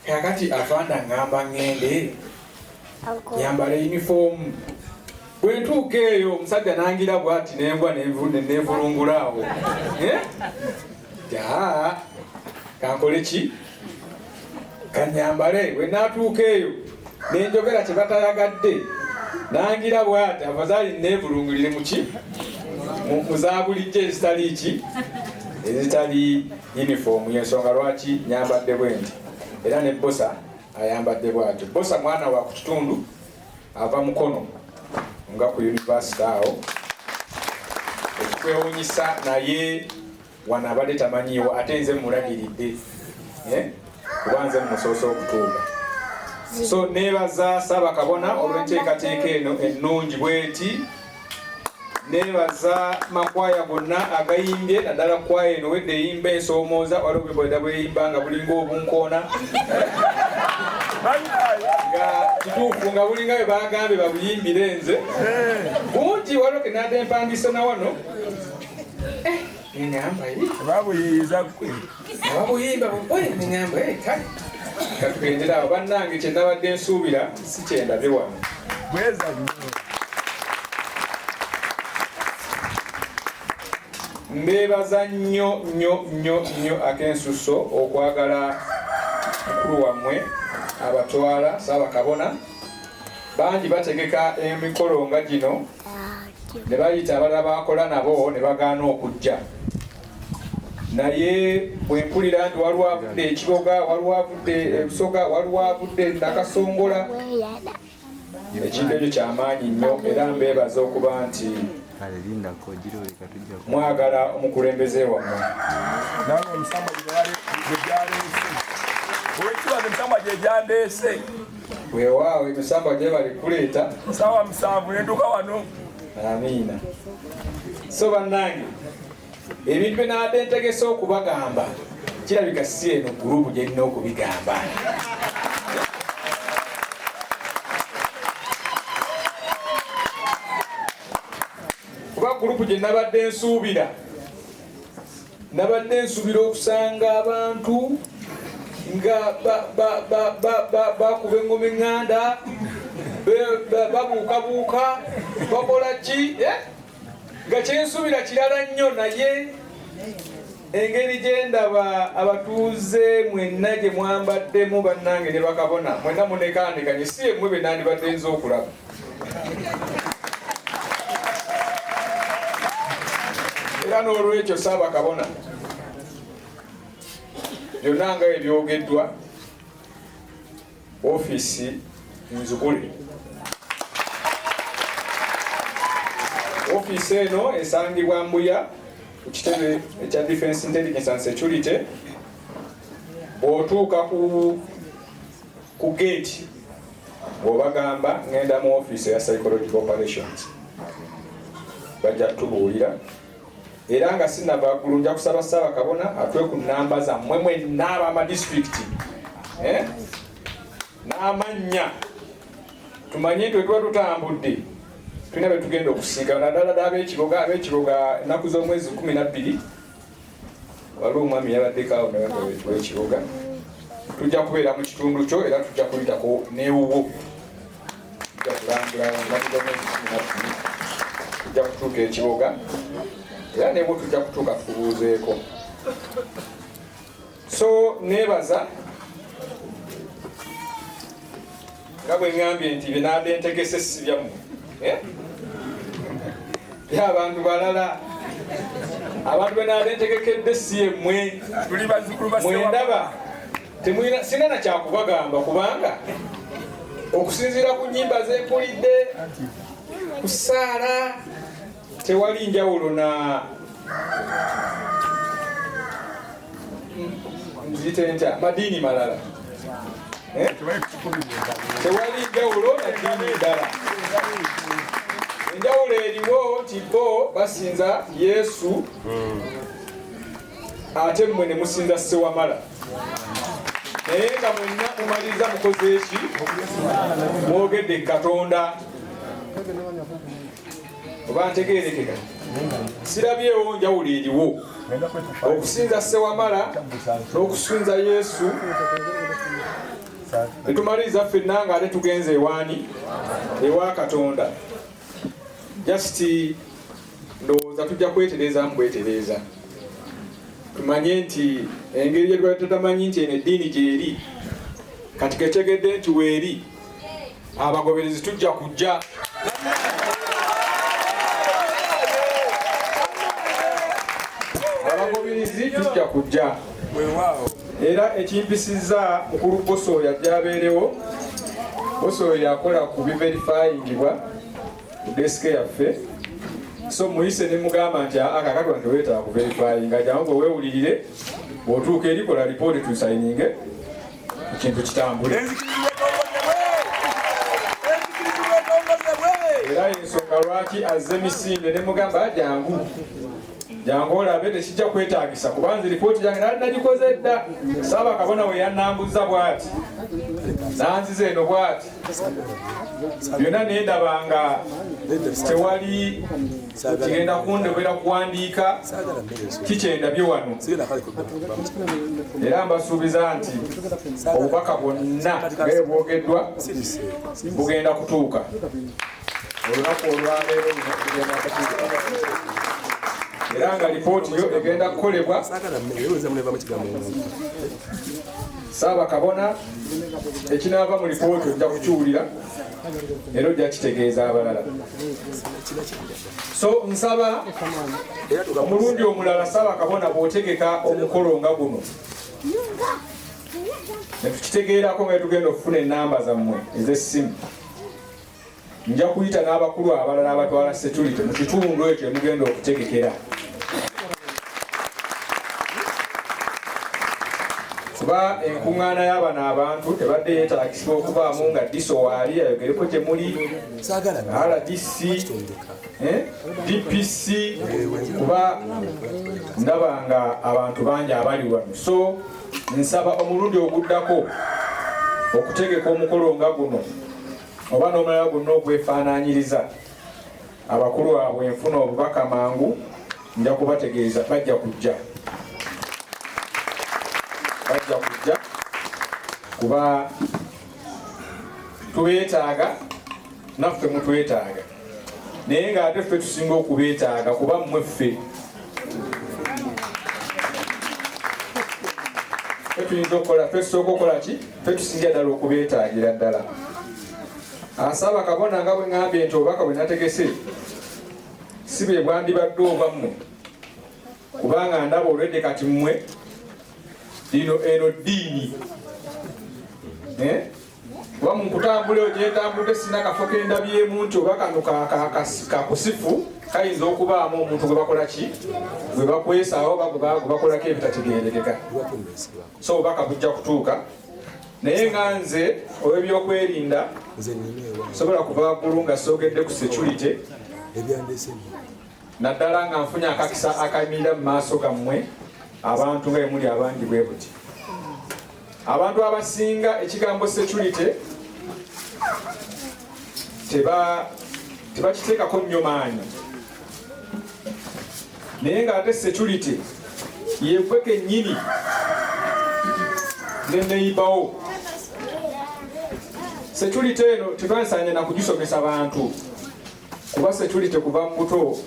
kakati afanda ŋŋamba ŋŋende nyambala yunifoomu. Bwe ntuuka eyo omusajja nangira bwati nengwa nevulungula awo. Jaa, kankole ki? Kanyambale. Bwe naatuuka eyo nenjogera kye batayagadde, nangira bwati afazaali nevulungulire muki mu za bulijjo ezitali ki, ezitali uniform. Yensonga lwaki nyambadde bwe nti, era ne Bosa ayambadde bwatyo. Bosa mwana wa ku kitundu, ava Mukono nga ku university awo. Ekikwewunyisa naye wano abadde tamanyiiwo, ate nze mulagiridde kuba nze mmusoose okutuuka. So neebaza Ssaabakabona olw'enteekateeka eno ennungi bweti. Neebaza makwaya gonna agayimbye, naddala kwaya eno wedde eyimba ensoomooza. Waliwo bweda bweyimba nga bulinga obunkoona, nga kituufu nga bulinga bwe bagambye babuyimbire nze bungi. Waliwo kenadde empandiise na wano neŋamba babuyiyiza gwe babuyimba neŋamba kale katugendera awo. Bannange, kye nabadde nsuubira si kyendabye wano. Bweza nnyo. Mbeebaza nnyo nnyo nnyo nnyo ak'ensusso okwagala mukulu wammwe abatwala Ssaabakabona. Bangi bategeka emikolo nga gino ne bayita abalala bakola nabo ne bagaana okujja, naye bwe mpulira nti waliwo avudde Ekiboga, waliwo avudde Ebusoga, waliwo avudde Nakasongola, ekintu ekyo kyamaanyi nnyo. Era mbeebaza okuba nti mwagala omukulembeze wammwe. Nange omusambwa gye gyaleese, owekitiibwa, emisambwa gye gyandeese. Weewaawo, emisambwa gye bali kuleeta. Saawa 7 nenduka wano. Amiina. So bannange, ebintu bye naadde ntegese okubagamba kirabika si eno group gye nnina okubigamba, kuba group gye nabadde nsuubira, nabadde nsuubira okusanga abantu nga bakuba engoma eŋŋanda, babuukabuuka, bakola ki, eh? Nga kyensuubira kirala nnyo, naye engeri gyendaba abatuuze mwenna gye mwambaddemu, bannange ne bakabona mwenna munekandekanye, si emmwe be nandibadde nza okulaba. Era n'olwekyo, Ssaabakabona, byonna nga ebyogeddwa, ofiisi nzigule. Ofiisi eno esangibwa Mbuya ku kitebe ekya Defense Intelligence and Security. Bw'otuuka ku gate, bw'obagamba ngenda mu ofiisi eya psychological operations, bajja kutubuulira. Era nga sinava ggulu, nja kusaba Ssaabakabona atuwe ku namba zammwe mwenna ab'amadisitulikiti, eh? N'amannya, tumanye nti wetuba tutambudde tulina be tugenda okusinkana, naddala ddala ab'Ekiboga. Ab'Ekiboga, ennaku z'omwezi 12, waliwo omwami yabaddeko awo w'Ekiboga. Tujja kubeera mu kitundu kyo era tujja kuyitako newuwo, tujja kulambula ennaku z'omwezi 12, tujja kutuuka Ekiboga era nebwo tujja kutuuka tukubuuzeeko. So neebaza nga bwe ŋŋambye nti bye naadde ntegese si byammwe, eh? Byabantu balala. Abantu be naadde ntegekedde si yemmwe. Tuli bazzukulu ba Mwendaba temulina, sina na kyakubagamba, kubanga okusinziira ku nnyimba zempulidde ku ssaala, tewali njawulo na nziyite ntya, madiini malala. Eh? Tewali njawulo na ddiini ndala. Enjawulo eriwo nti bo basinza Yesu, ate mmwe ne musinza Ssewamala, naye nga mwenna mumaliriza mukoze eki? Mwogedde Katonda. Oba ntegerekeka? Sirabyewo njawulo eriwo okusinza Ssewamala n'okusinza Yesu, netumaliriza ffenna nga ate tugenze ewaani? Ewa Katonda. Just ndowooza tujja kwetereezaamu bwetereeza, tumanye nti engeri gye twali tutamanyi nti eno eddiini gyeri, kati ketegedde nti weeri, abagoberezi tujja kujja. Abagoberezi tujja kujja. Era ekimpisizza mukulu Boso oyo ajja abeerewo. Boso oyo yakola ku biverifyingibwa ku desike yaffe, so muyise ne mugamba nti kakati wano teweetaaga kuverifyinga, jangu gwe weewulirire, bw'otuuka eri kola lipooti tusayininge ekintu kitambule. Era ensonga lwaki azze misinde ne mugamba jangu jangu olabe, tekijja kwetaagisa kuba nze lipooti yange nali nagikoze dda. Saaba kabona we yannambuza bw'ati nanziza eno bw'ati byonna nendaba nga tewali kigenda kundobera kuwandiika kikyendabye wano. Era mbasuubiza nti obubaka bwonna nga bwe bwogeddwa bugenda kutuuka olunaku olwaleero luno, bugenda kutuuka era nga lipooti yo egenda kukolebwa. Saaba kabona, ekinaava mu lipooti ojja kukiwulira era ojja kitegeeza abalala. So nsaba omulundi omulala, saaba kabona, bw'otegeka omukolo nga guno netukitegeerako nga tugenda okufuna enamba zammwe ez'essimu, nja kuyita n'abakulu abalala abatwala security mu kitundu ekyo emugenda okutegekera, kuba enkuŋŋaana y'abano abantu tebadde yeetagisibwa okubaamu nga DISO waali ayogereko gye muli, RDC, DPC, kuba ndaba nga abantu bangi abali wano. So nsaba omulundi oguddako okutegeka omukolo nga guno oba n'omulala gwonna ogwefaanaanyiriza, abakulu abo enfuna obubaka mangu, nja kubategeeza, bajja kujja, bajja kujja kuba tubeetaaga, naffe mutwetaaga, naye ng'ate ffe tusinga okubeetaaga kuba mmwe ffe tuyinza okukola, ffe tusooka okukola ki, ffe tusingira ddala okubeetaagira ddala. Asaba kabona, nga bwe ŋŋambye nti obubaka bwe nategese si bwe bwandibadde obwammwe, kubanga ndaba olwedde kati mmwe lino eno ddiini, kuba mu nkutambula eyo gyentambudde sina kafo kendabyemu nti oba kano kakusifu kayinza okubaamu omuntu gwe bakola ki, gwe bakwesaawo oba gwe bakolako ebitategeerekeka. So obubaka bujja kutuuka, naye nga nze olw'ebyokwerinda sobola kuva waggulu nga soogedde ku security, naddala nga nfunye akakisa akayimirira mu maaso gammwe abantu nga emuli abangi bwe buti. Abantu abasinga ekigambo security tebakiteekako nnyo maanyi, naye ng'ate security yegwe kennyini ne neibawo. Security eno tetwansanye na kugisomesa bantu, kuba security kuva mu buto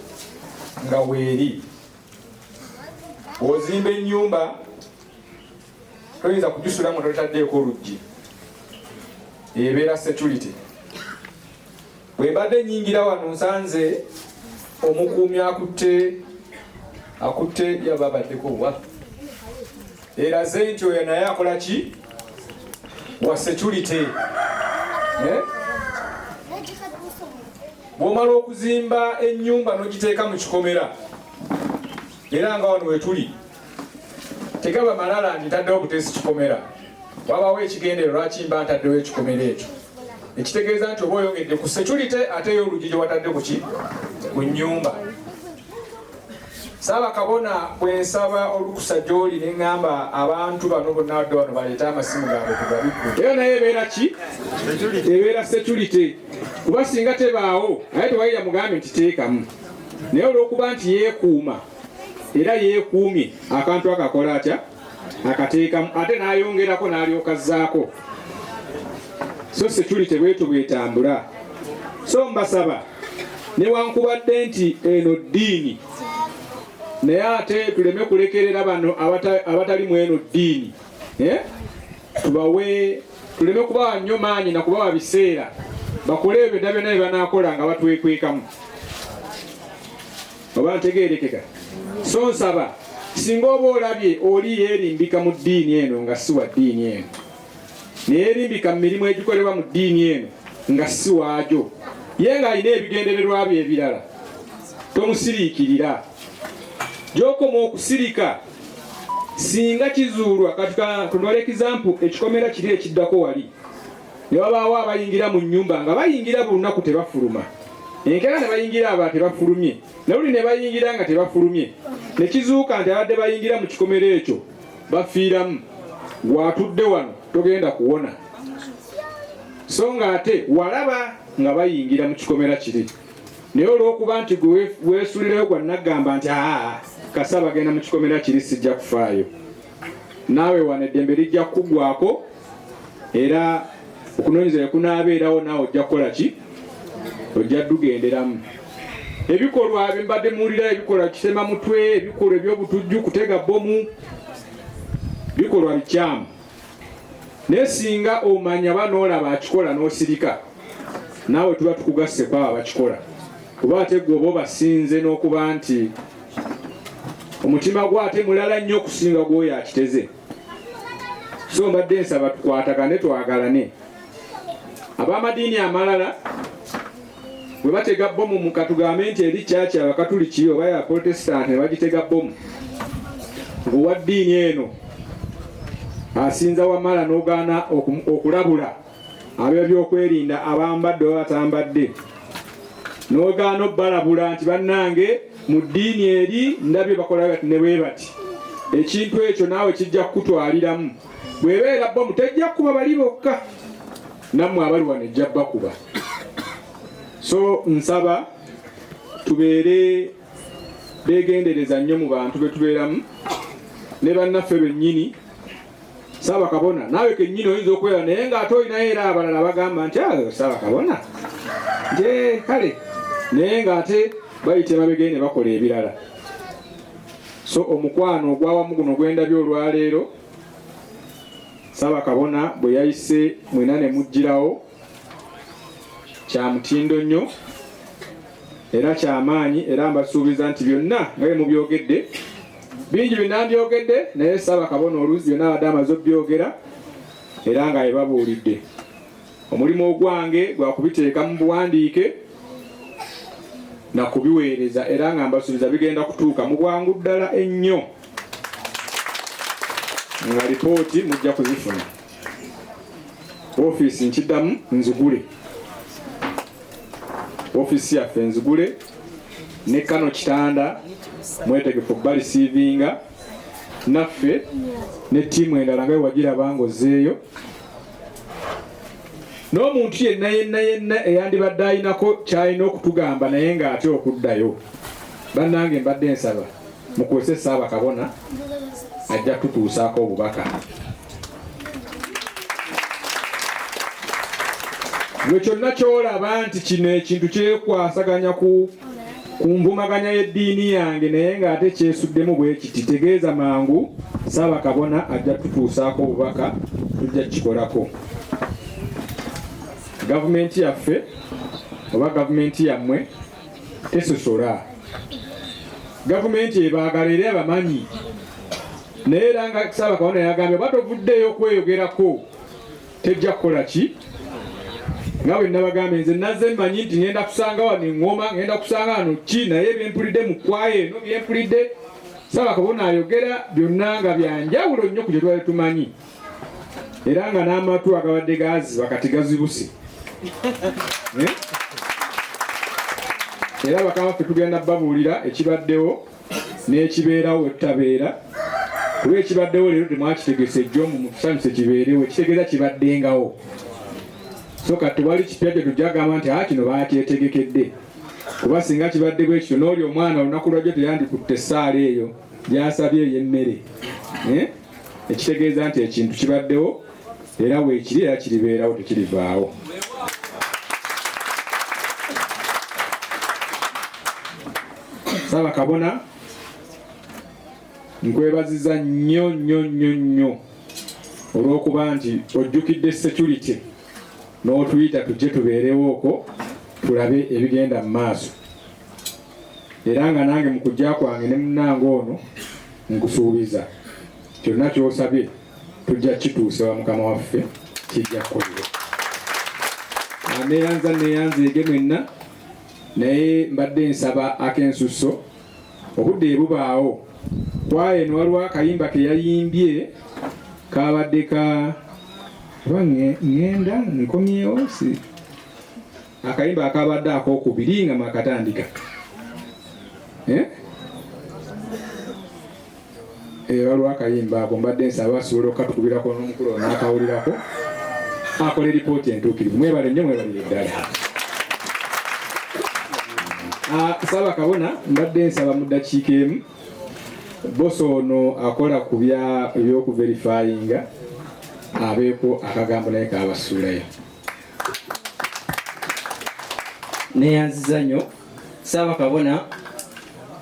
nga weeri. Bw'ozimba ennyumba toyinza kugisulamu totaddeeko oluggi, ebeera security. Bwe mbadde nnyingira wano nsanze omukuumi akutte yaba abaddeko wa eraze nti oyo naye akola ki, wa security. Bw'omala okuzimba ennyumba n'ogiteeka mu kikomera, era nga wano wetuli tegaba malala nti ntaddewo buteesi kikomera, wabawo ekigendererwa lwaki mba ntaddewo ekikomera ekyo, ekitegeeza nti oba oyongedde ku security ate eyo oluggi gye watadde ku ki ku nnyumba. Saaba kabona, bwe nsaba olukusa gy'oli ne ŋŋamba abantu bano bonna badde wano baleete amasimu gaabwe tugabikkule, era naye ebeera ki, ebeera security, kuba singa tebaawo naye tewali yamugambye nti teekamu, naye olw'okuba nti yeekuuma era yeekuumye akantu akakola atya akateekamu ate n'ayongerako n'alyoka azzaako. So security bwetu bwetambula. So mbasaba Newankubadde nti eno ddiini, naye ate tuleme kulekerera bano abatali mu eno ddiini, tubawe, tuleme kubawa nnyo maanyi na kubawa biseera bakole ebyo byonna byonna bye banaakola nga batwekwekamu. Oba ntegeerekeka? So nsaba singa oba olabye oli yeerimbika mu ddiini eno nga si wa ddiini eno, neyeerimbika mu mirimu egikolebwa mu ddiini eno nga si waagyo, ye ng'alina ebigendererwa bye ebirala, tomusiriikirira. Gy'okoma okusirika singa kizuulwa, kati tutwale example ekikomera kiri ekiddako wali, ne wabaawo abayingira mu nnyumba nga bayingira buli lunaku tebafuluma, enkeera ne bayingira abalala tebafulumye, ne luli ne bayingira nga tebafulumye, ne kizuuka nti abadde bayingira mu kikomera ekyo bafiiramu, gw'atudde wano togenda kuwona. So ng'ate walaba nga bayingira mu kikomera kiri, naye olw'okuba nti gwe weesulireyo gwa naggamba nti aa kasa bagenda mu kikomera kiri sijja kufaayo, naawe wano eddembe lijja kukugwako, era okunoonyereza kunaabeerawo, naawe ojja kukola ki? Ojja dugenderamu. Ebikolwa bye mbadde muwulira, ebikolwa kitema mutwe, ebikolwa eby'obutujju, kutega bbomu, bikolwa bikyamu. Naye singa omanya ba n'olaba akikola n'osirika, naawe tuba tukugasse kwabo abakikola, kuba ate gwe oba obasinze n'okuba nti omutima gwo ate mulala nnyo okusinga gw'oyo akiteze. So mbadde nsaba tukwatagane, twagalane. Ab'amadiini amalala bwe batega bbomu, mu katugambe nti eri kyaki Abakatuliki oba ya Protestant ne bagitega bbomu, ng'owa ddiini eno asinza wamala n'ogaana okulabula ab'ebyokwerinda abambadde oba batambadde, n'ogaana obbalabula nti bannange mu ddiini eri ndabye bakola bati ne bwe bati, ekintu ekyo naawe kijja kukutwaliramu. Bw'ebeera bbomu tejja kukuba bali bokka, nammwe abali wano ejja bakuba. So nsaba tubeere beegendereza nnyo mu bantu be tubeeramu ne bannaffe bennyini. Ssaabakabona naawe kennyini oyinza okubeera naye ng'ate olinayo era abalala bagamba nti Ssaabakabona nti kale, naye ng'ate bayita emabega ne bakola ebirala. So omukwano ogwawamu guno gwendabye olwaleero, Ssaabakabona bwe yayise mwena ne muggyirawo, kya mutindo nnyo era kyamaanyi, era mbasuubiza nti byonna nga bwe mubyogedde, bingi bye nambyogedde, naye Ssaabakabona oluusi byonna abadde amaze obyogera era nga yebabuulidde. Omulimu ogwange gwa kubiteeka mu buwandiike na kubiweereza, era nga mbasuubiza bigenda kutuuka mu bwangu ddala ennyo, nga lipooti mujja kuzifuna. Ofiisi nkiddamu nzigule, ofiisi yaffe nzigule, ne kano kitanda mwetegefu okubareceivinga naffe ne ttiimu endala nga wewagiraba ng'ozzeeyo, n'omuntu yenna yenna yenna eyandibadde ayinako kyalina okutugamba naye ng'ate okuddayo. Bannange, mbadde nsaba mukwese Ssaabakabona, ajja kututuusaako obubaka. Gwe kyonna kyolaba nti kino ekintu kyekwasaganya ku nvumaganya y'eddiini yange naye ng'ate kyesuddemu bwe kiti, tegeeza mangu Ssaabakabona, ajja kututuusaako obubaka, tujja kukikolako. Gavumenti yaffe oba gavumenti yammwe tesosola. Gavumenti ebaagala era abamanyi, naye era nga Ssaabakabona yagambye, oba tovuddeeyo okweyogerako tejja kukola ki. Nga bwe nabagambye, nze nazze mmanyi nti ngenda kusanga wano eŋŋoma, ngenda kusanga wano ki, naye byempulidde mu kwaya eno, byempulidde Ssaabakabona ayogera byonna nga byanjawulo nnyo ku kye twali tumanyi, era nga n'amatu agabadde gaziba kati gazibuse. Era bakama ffe tugenda babuulira ekibaddewo n'ekibeerawo wetutabeera, kuba ekibaddewo leero temwakitegese ejjo mu mutusanyuse kibeerewo, ekitegeeza kibaddengawo. So kati tewali kipya gye tujja gamba nti kino bakyetegekedde, kuba singa kibadde bwe kityo n'oli omwana olunaku lwajjo teyandikutte essaala eyo gy'asabye ey'emmere. Ekitegeeza nti ekintu kibaddewo era weekiri era kiribeerawo, tekirivaawo. Ssaabakabona, nkwebaziza nnyo nnyo nnyo nnyo olw'okuba nti ojjukidde security n'otuyita tujje tubeerewo okwo tulabe ebigenda mu maaso. Era nga nange mu kujja kwange ne munnange ono nkusuubiza kyonna ky'osabye tujja kituusa wa Mukama waffe, kijja kukolebwa. Neeyanza neeyanzeege mwenna, naye mbadde nsaba ak'ensusso obudde ebubaawo. Kwaye eno waliwo akayimba ke yayimbye kabadde ka oba ŋŋenda nkomyewo, si akayimba akabadde akookubiri nga mwakatandika. Waliwo akayimba ako mbadde nsaba asobola okukatukubirako n'omukulu ono n'akawulirako akola eripooti entuukirivu. Mwebale nnyo, mwebalire ddala. Ssaabakabona, mbadde nsaba mu ddakiika emu bosi ono akola ku ebyokuverifayinga abeeko akagambo naye kabasuulayo. Neeyanziza nnyo Ssaabakabona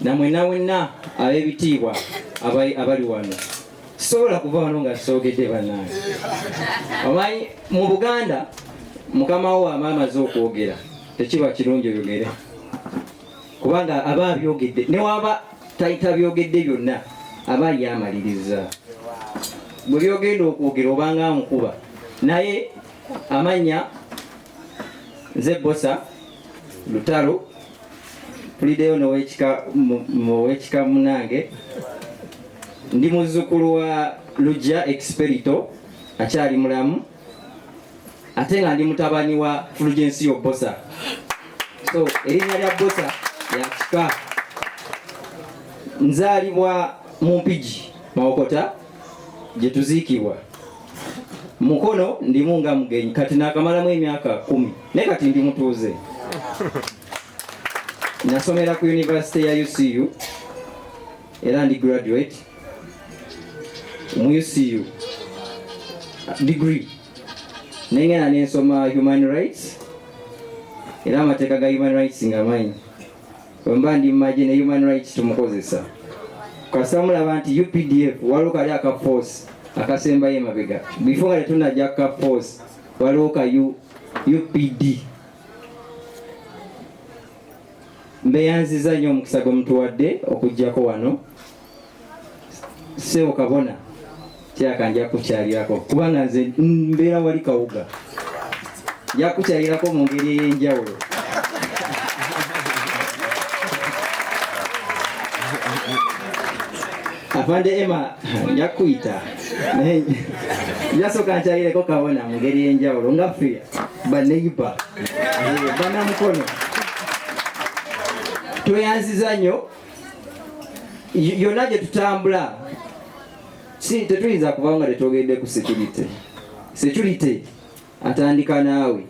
namwenna wenna ab'ebitiibwa abali wano. Sisobola kuva wano nga soogedde bannange. Omanyi mu Buganda mukama wo aba amaze okwogera tekiba kirungi oyogere, kubanga aba abyogedde ne waba tabyogedde byonna aba yamaliriza. Bwe byogenda okwogera obanga amukuba. Naye amannya nze Bbosa Lutalo, mpuliddeyo n'owekika munnange. Ndi muzzukulu wa Lujja Experito akyali mulamu, ate nga ndi mutabani wa Fulgensio Bbosa. So erinnya lya Bbosa lya kika. Nzaalibwa mu Mpigi Mawokota gye tuziikibwa. Mukono ndimu nga mugenyi, kati naakamalamu emyaka 10, naye kati ndi mutuuze. Nasomera ku University ya UCU era ndi graduate mu UCU degree. Nengenda nensoma human rights, era amateeka ga human rights nga manyi. Bwe mba ndi mu magye ne human rights tumukozesa. Kasita mulaba nti UPDF waliwo kali aka force akasembayo emabega, before nga tetunnajja ka force waliwo ka UPD. Mbeeyanziza nnyo omukisa gwe mutuwadde okujjako wano. Ssebo Kabona, kyaka nja kukyalirako kubanga nze mbeera wali Kawuga, nja kukyalirako mu ngeri ey'enjawulo. Afande Emma nja kuyita, naye njasooka nkyalireko Kabona mu ngeri ey'enjawulo nga ffe baneiba bannamukono. Tweyanziza nnyo yonna gye tutambula, si tetuyinza kubawo nga tetwogedde ku security. Security atandika naawe.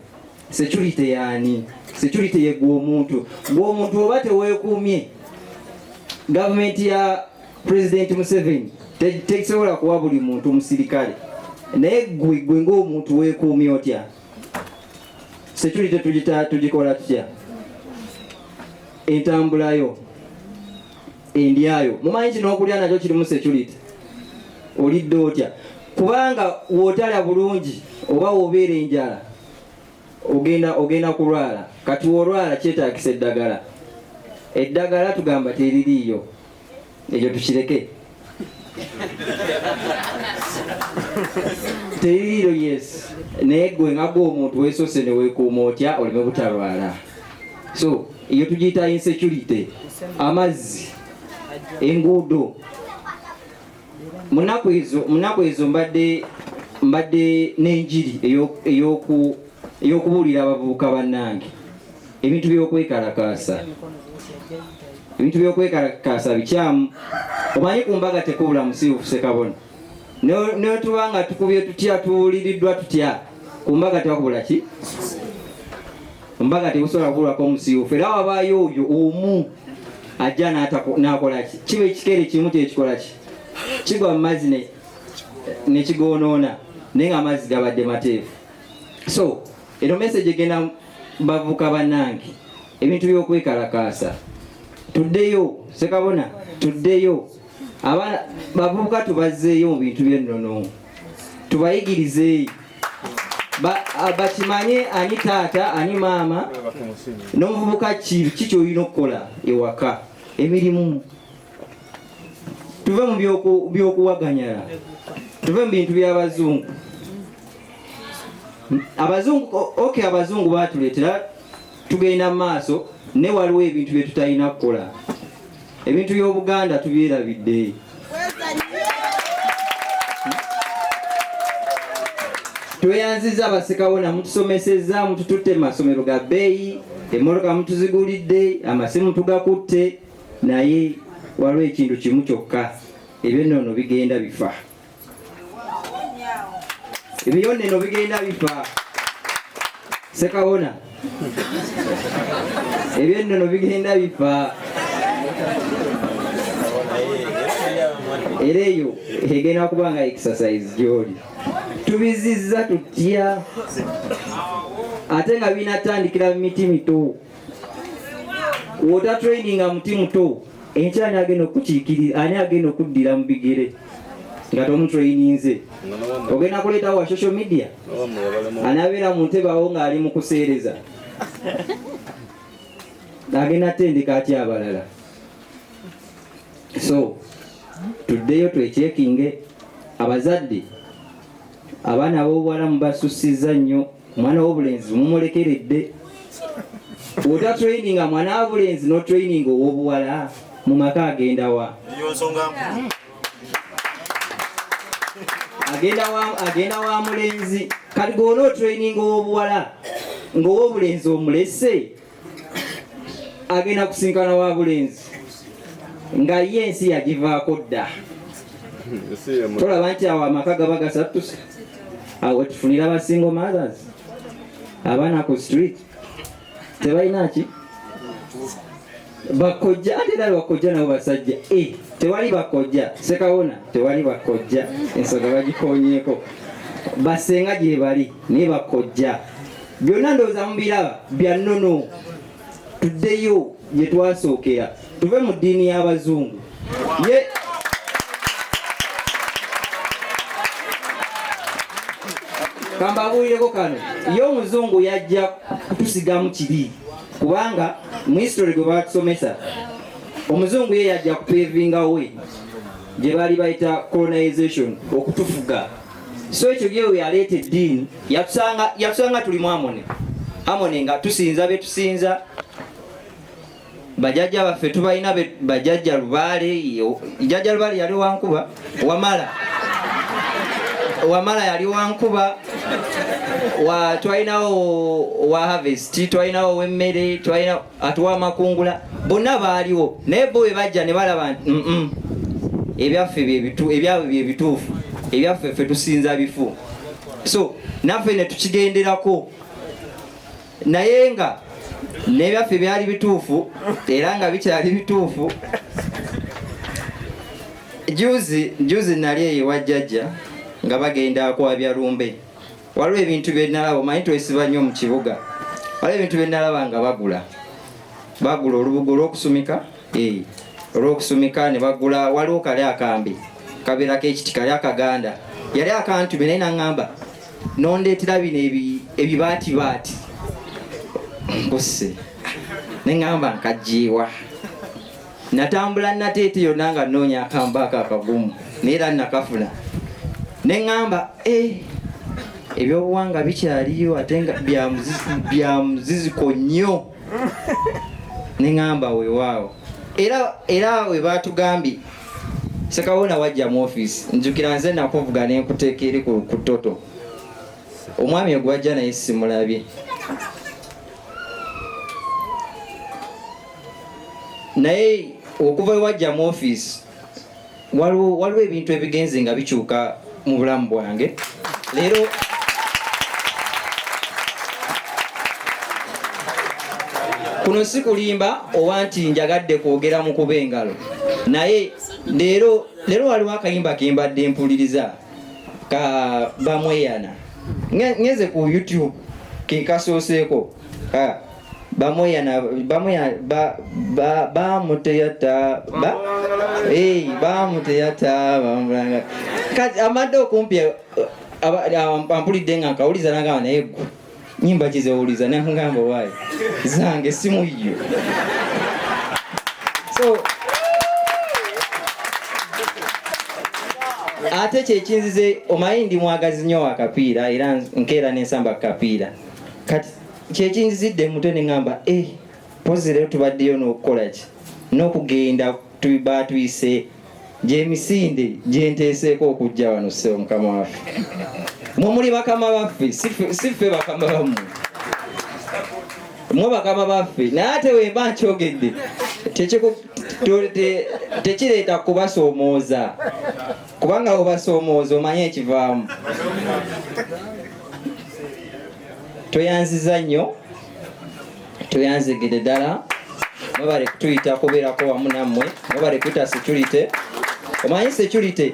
Security yaani? Security ye gwe omuntu. Gwe omuntu oba teweekuumye, gavumenti ya President Museveni tesobola kuwa buli muntu musirikale, naye gwe ng'omuntu weekuumye otya? Security tugikola tutya? Entambulayo, endyayo, mumanyi nti n'okulya nakyo kirimu security. Olidde otya? Kubanga w'otalya bulungi oba w'obeera enjala ogenda kulwala. Kati w'olwala kyetaagisa eddagala. Eddagala tugamba teririiyo, ekyo tukireke. Teririiyo, yes, naye gwe nga gwe omuntu weesose ne weekuuma otya oleme butalwala? So eyo tugiyita insecurity. Amazzi, enguudo. Mu nnaku ezo mbadde n'enjiri ey'okubuulira abavubuka bannange ebintu by'okwekalakaasa. Ebintu by'okwekalakaasa bikyamu. Omanyi ku mbaga tekubula musiiwuufu Ssekabona. Ne tuba nga tukubye tutya, tuwuliriddwa tutya, ku mbaga tewakubula ki? Mbaga tekusobola kubulwako omusiiwuufu. Era wabaayo oyo omu ajja n'akola ki? Kiba ekikere kimu kyekikola ki? Kigwa mu mazzi ne kigoonoona, naye nga amazzi gabadde mateefu. So eno message egenda bavubuka bannange, ebintu by'okwekalakaasa. Tuddeyo Ssekabona, tuddeyo abaana bavubuka, tubazzeeyo mu bintu by'ennono, tubayigirize bakimanye ani taata ani maama n'omuvubuka ki ky'olina okukola ewaka, emirimu. Tuve mu by'okuwaganyala, tuve mu bintu by'abazungu. Abazungu okay, abazungu batuleetera, tugenda mu maaso, ne waliwo ebintu bye tutalina kukola. Ebintu by'Obuganda tubyerabidde. Tweyanziza Bassekabona, mutusomesezza, mutututte mu masomero ga bbeeyi, emmotoka mutuzigulidde, amasimu tugakutte, naye waliwo ekintu kimu kyokka, ebyennono bigenda bifa. Ebyonneno bigenda bifa. Ssekabona, ebyennono bigenda bifa. Era eyo egenda kuba nga exercise gy'oli. Tubizizza tutya ate nga binatandikira mu miti mito? Wota traininga muti muto, enkya ani agenda okukiikirira, ani agenda okuddira mu bigere nga tomutraininze? Ogenda kuleetawo wa social media anaabeera mu ntebe awo ng'ali mu kuseereza, agenda tendeka atya abalala? So tuddeyo twekyekinge. Abazadde, abaana ab'obuwala mubasussizza nnyo, omwana w'obulenzi mumulekeredde. Ota traininga mwana w'obulenzi no training ow'obuwala, mu maka agenda wa? Agenda wa mulenzi. Kati gwona otraining ow'obuwala ng'ow'obulenzi omulese, agenda kusinkana wa bulenzi nga ye ensi yagivaako dda. Tolaba nti awo amaka gaba gasattuse? Awo tufunira ba single mothers, abaana ku street tebalina ki bakojja, ate era bakojja nabo basajja. Tewali bakojja, Ssekabona, tewali bakojja, ensonga bagikonyeeko. Basenga gye bali, naye bakojja byonna ndowooza mubiraba bya nnono. Tuddeyo gye twasookera, tuve mu ddiini y'abazungu. Ye kambabuulireko kano, ye omuzungu yajja kutusigamu kiri, kubanga mu history gwe batusomesa, omuzungu ye yajja kupavinga way gye baali bayita colonization, okutufuga. So ekyo yewe yaleeta eddiini, yatusanga tuli mu harmony, harmony nga tusinza be tusinza bajjajja baffe, tubalina bajjajja Lubaale. Jjajja Lubaale yali wankuba, Wamala, Wamala yali wankuba wa, twalinawo wa harvest, twalinawo ow'emmere, twalina atuwa amakungula, bonna baaliwo. Naye bo bwe bajja ne balaba nti ebyaffe ebyabwe bye bituufu, ebyaffe ffe tusinza bifu. So naffe ne tukigenderako, naye nga n'ebyaffe byali bituufu era nga bikyali bituufu. Juzi juzi nali eyo ewa jjajja nga bagenda kwabya lumbe, waliwo ebintu byenalaba. Omanyi twesiba nnyo mu kibuga. Waliwo ebintu byenalaba nga bagula olubugo olw'okusumika, olw'okusumika ne bagula. Waliwo kali akambe kabeerako ekiti kali akaganda, yali akantume, naye naŋŋamba nondeetera bino ebibaatibaati nkusse, neŋŋamba nkajjiiwa. Natambula Nateete yonna nga nnoonya akambe ako akagumu, naye era nakafuna. Neŋŋamba ebyobuwanga bikyaliyo ate nga bya muziziko nnyo. Neŋŋamba weewaawo. Era we baatugambye, Ssekabona, wajja mu ofiisi, nzukira nze nakuvuga nenkuteeka eri ku toto. Omwami ogwajja naye simulabye, naye okuva wewajja mu ofiisi waliwo ebintu ebigenze nga bikyuka mu bulamu bwange. Leero kuno si kulimba oba nti njagadde kwogera mu kuba engalo, naye leero waliwo akayimba kembadde mpuliriza ka Bamweyana. Ngeze ku YouTube ke kasooseeko. Bamweyana bamweya ba ba bamuteyata ba eh bamuteyata bamulanga. Kati amadde okumpi ampulidde nga nkawuliza nagamba naye gwe nyimba ki zewuliza nangamba waayi zange simu yo. So ate kyekinzize omanyi ndi mwagazi nnyo wa kapiira era nkeera nensamba kapiira kati kyekinzizidde mutwe neŋamba e eh, pozi leero tubaddeyo n'okukola ki n'okugenda batuyise gyemisinde gyenteeseeko okujja wano ssebo mukama waffe mwe muli bakama baffe si ffe bakama bammwe mwe bakama baffe naye ate wemba nkyogedde tekireeta kubasoomooza kubanga obasoomooza omanye ekivaamu tweyanziza nnyo tweyanzigire ddala mwebale kutuyita kubeerako wamu nammwe mwebale kuyita security omanyi security.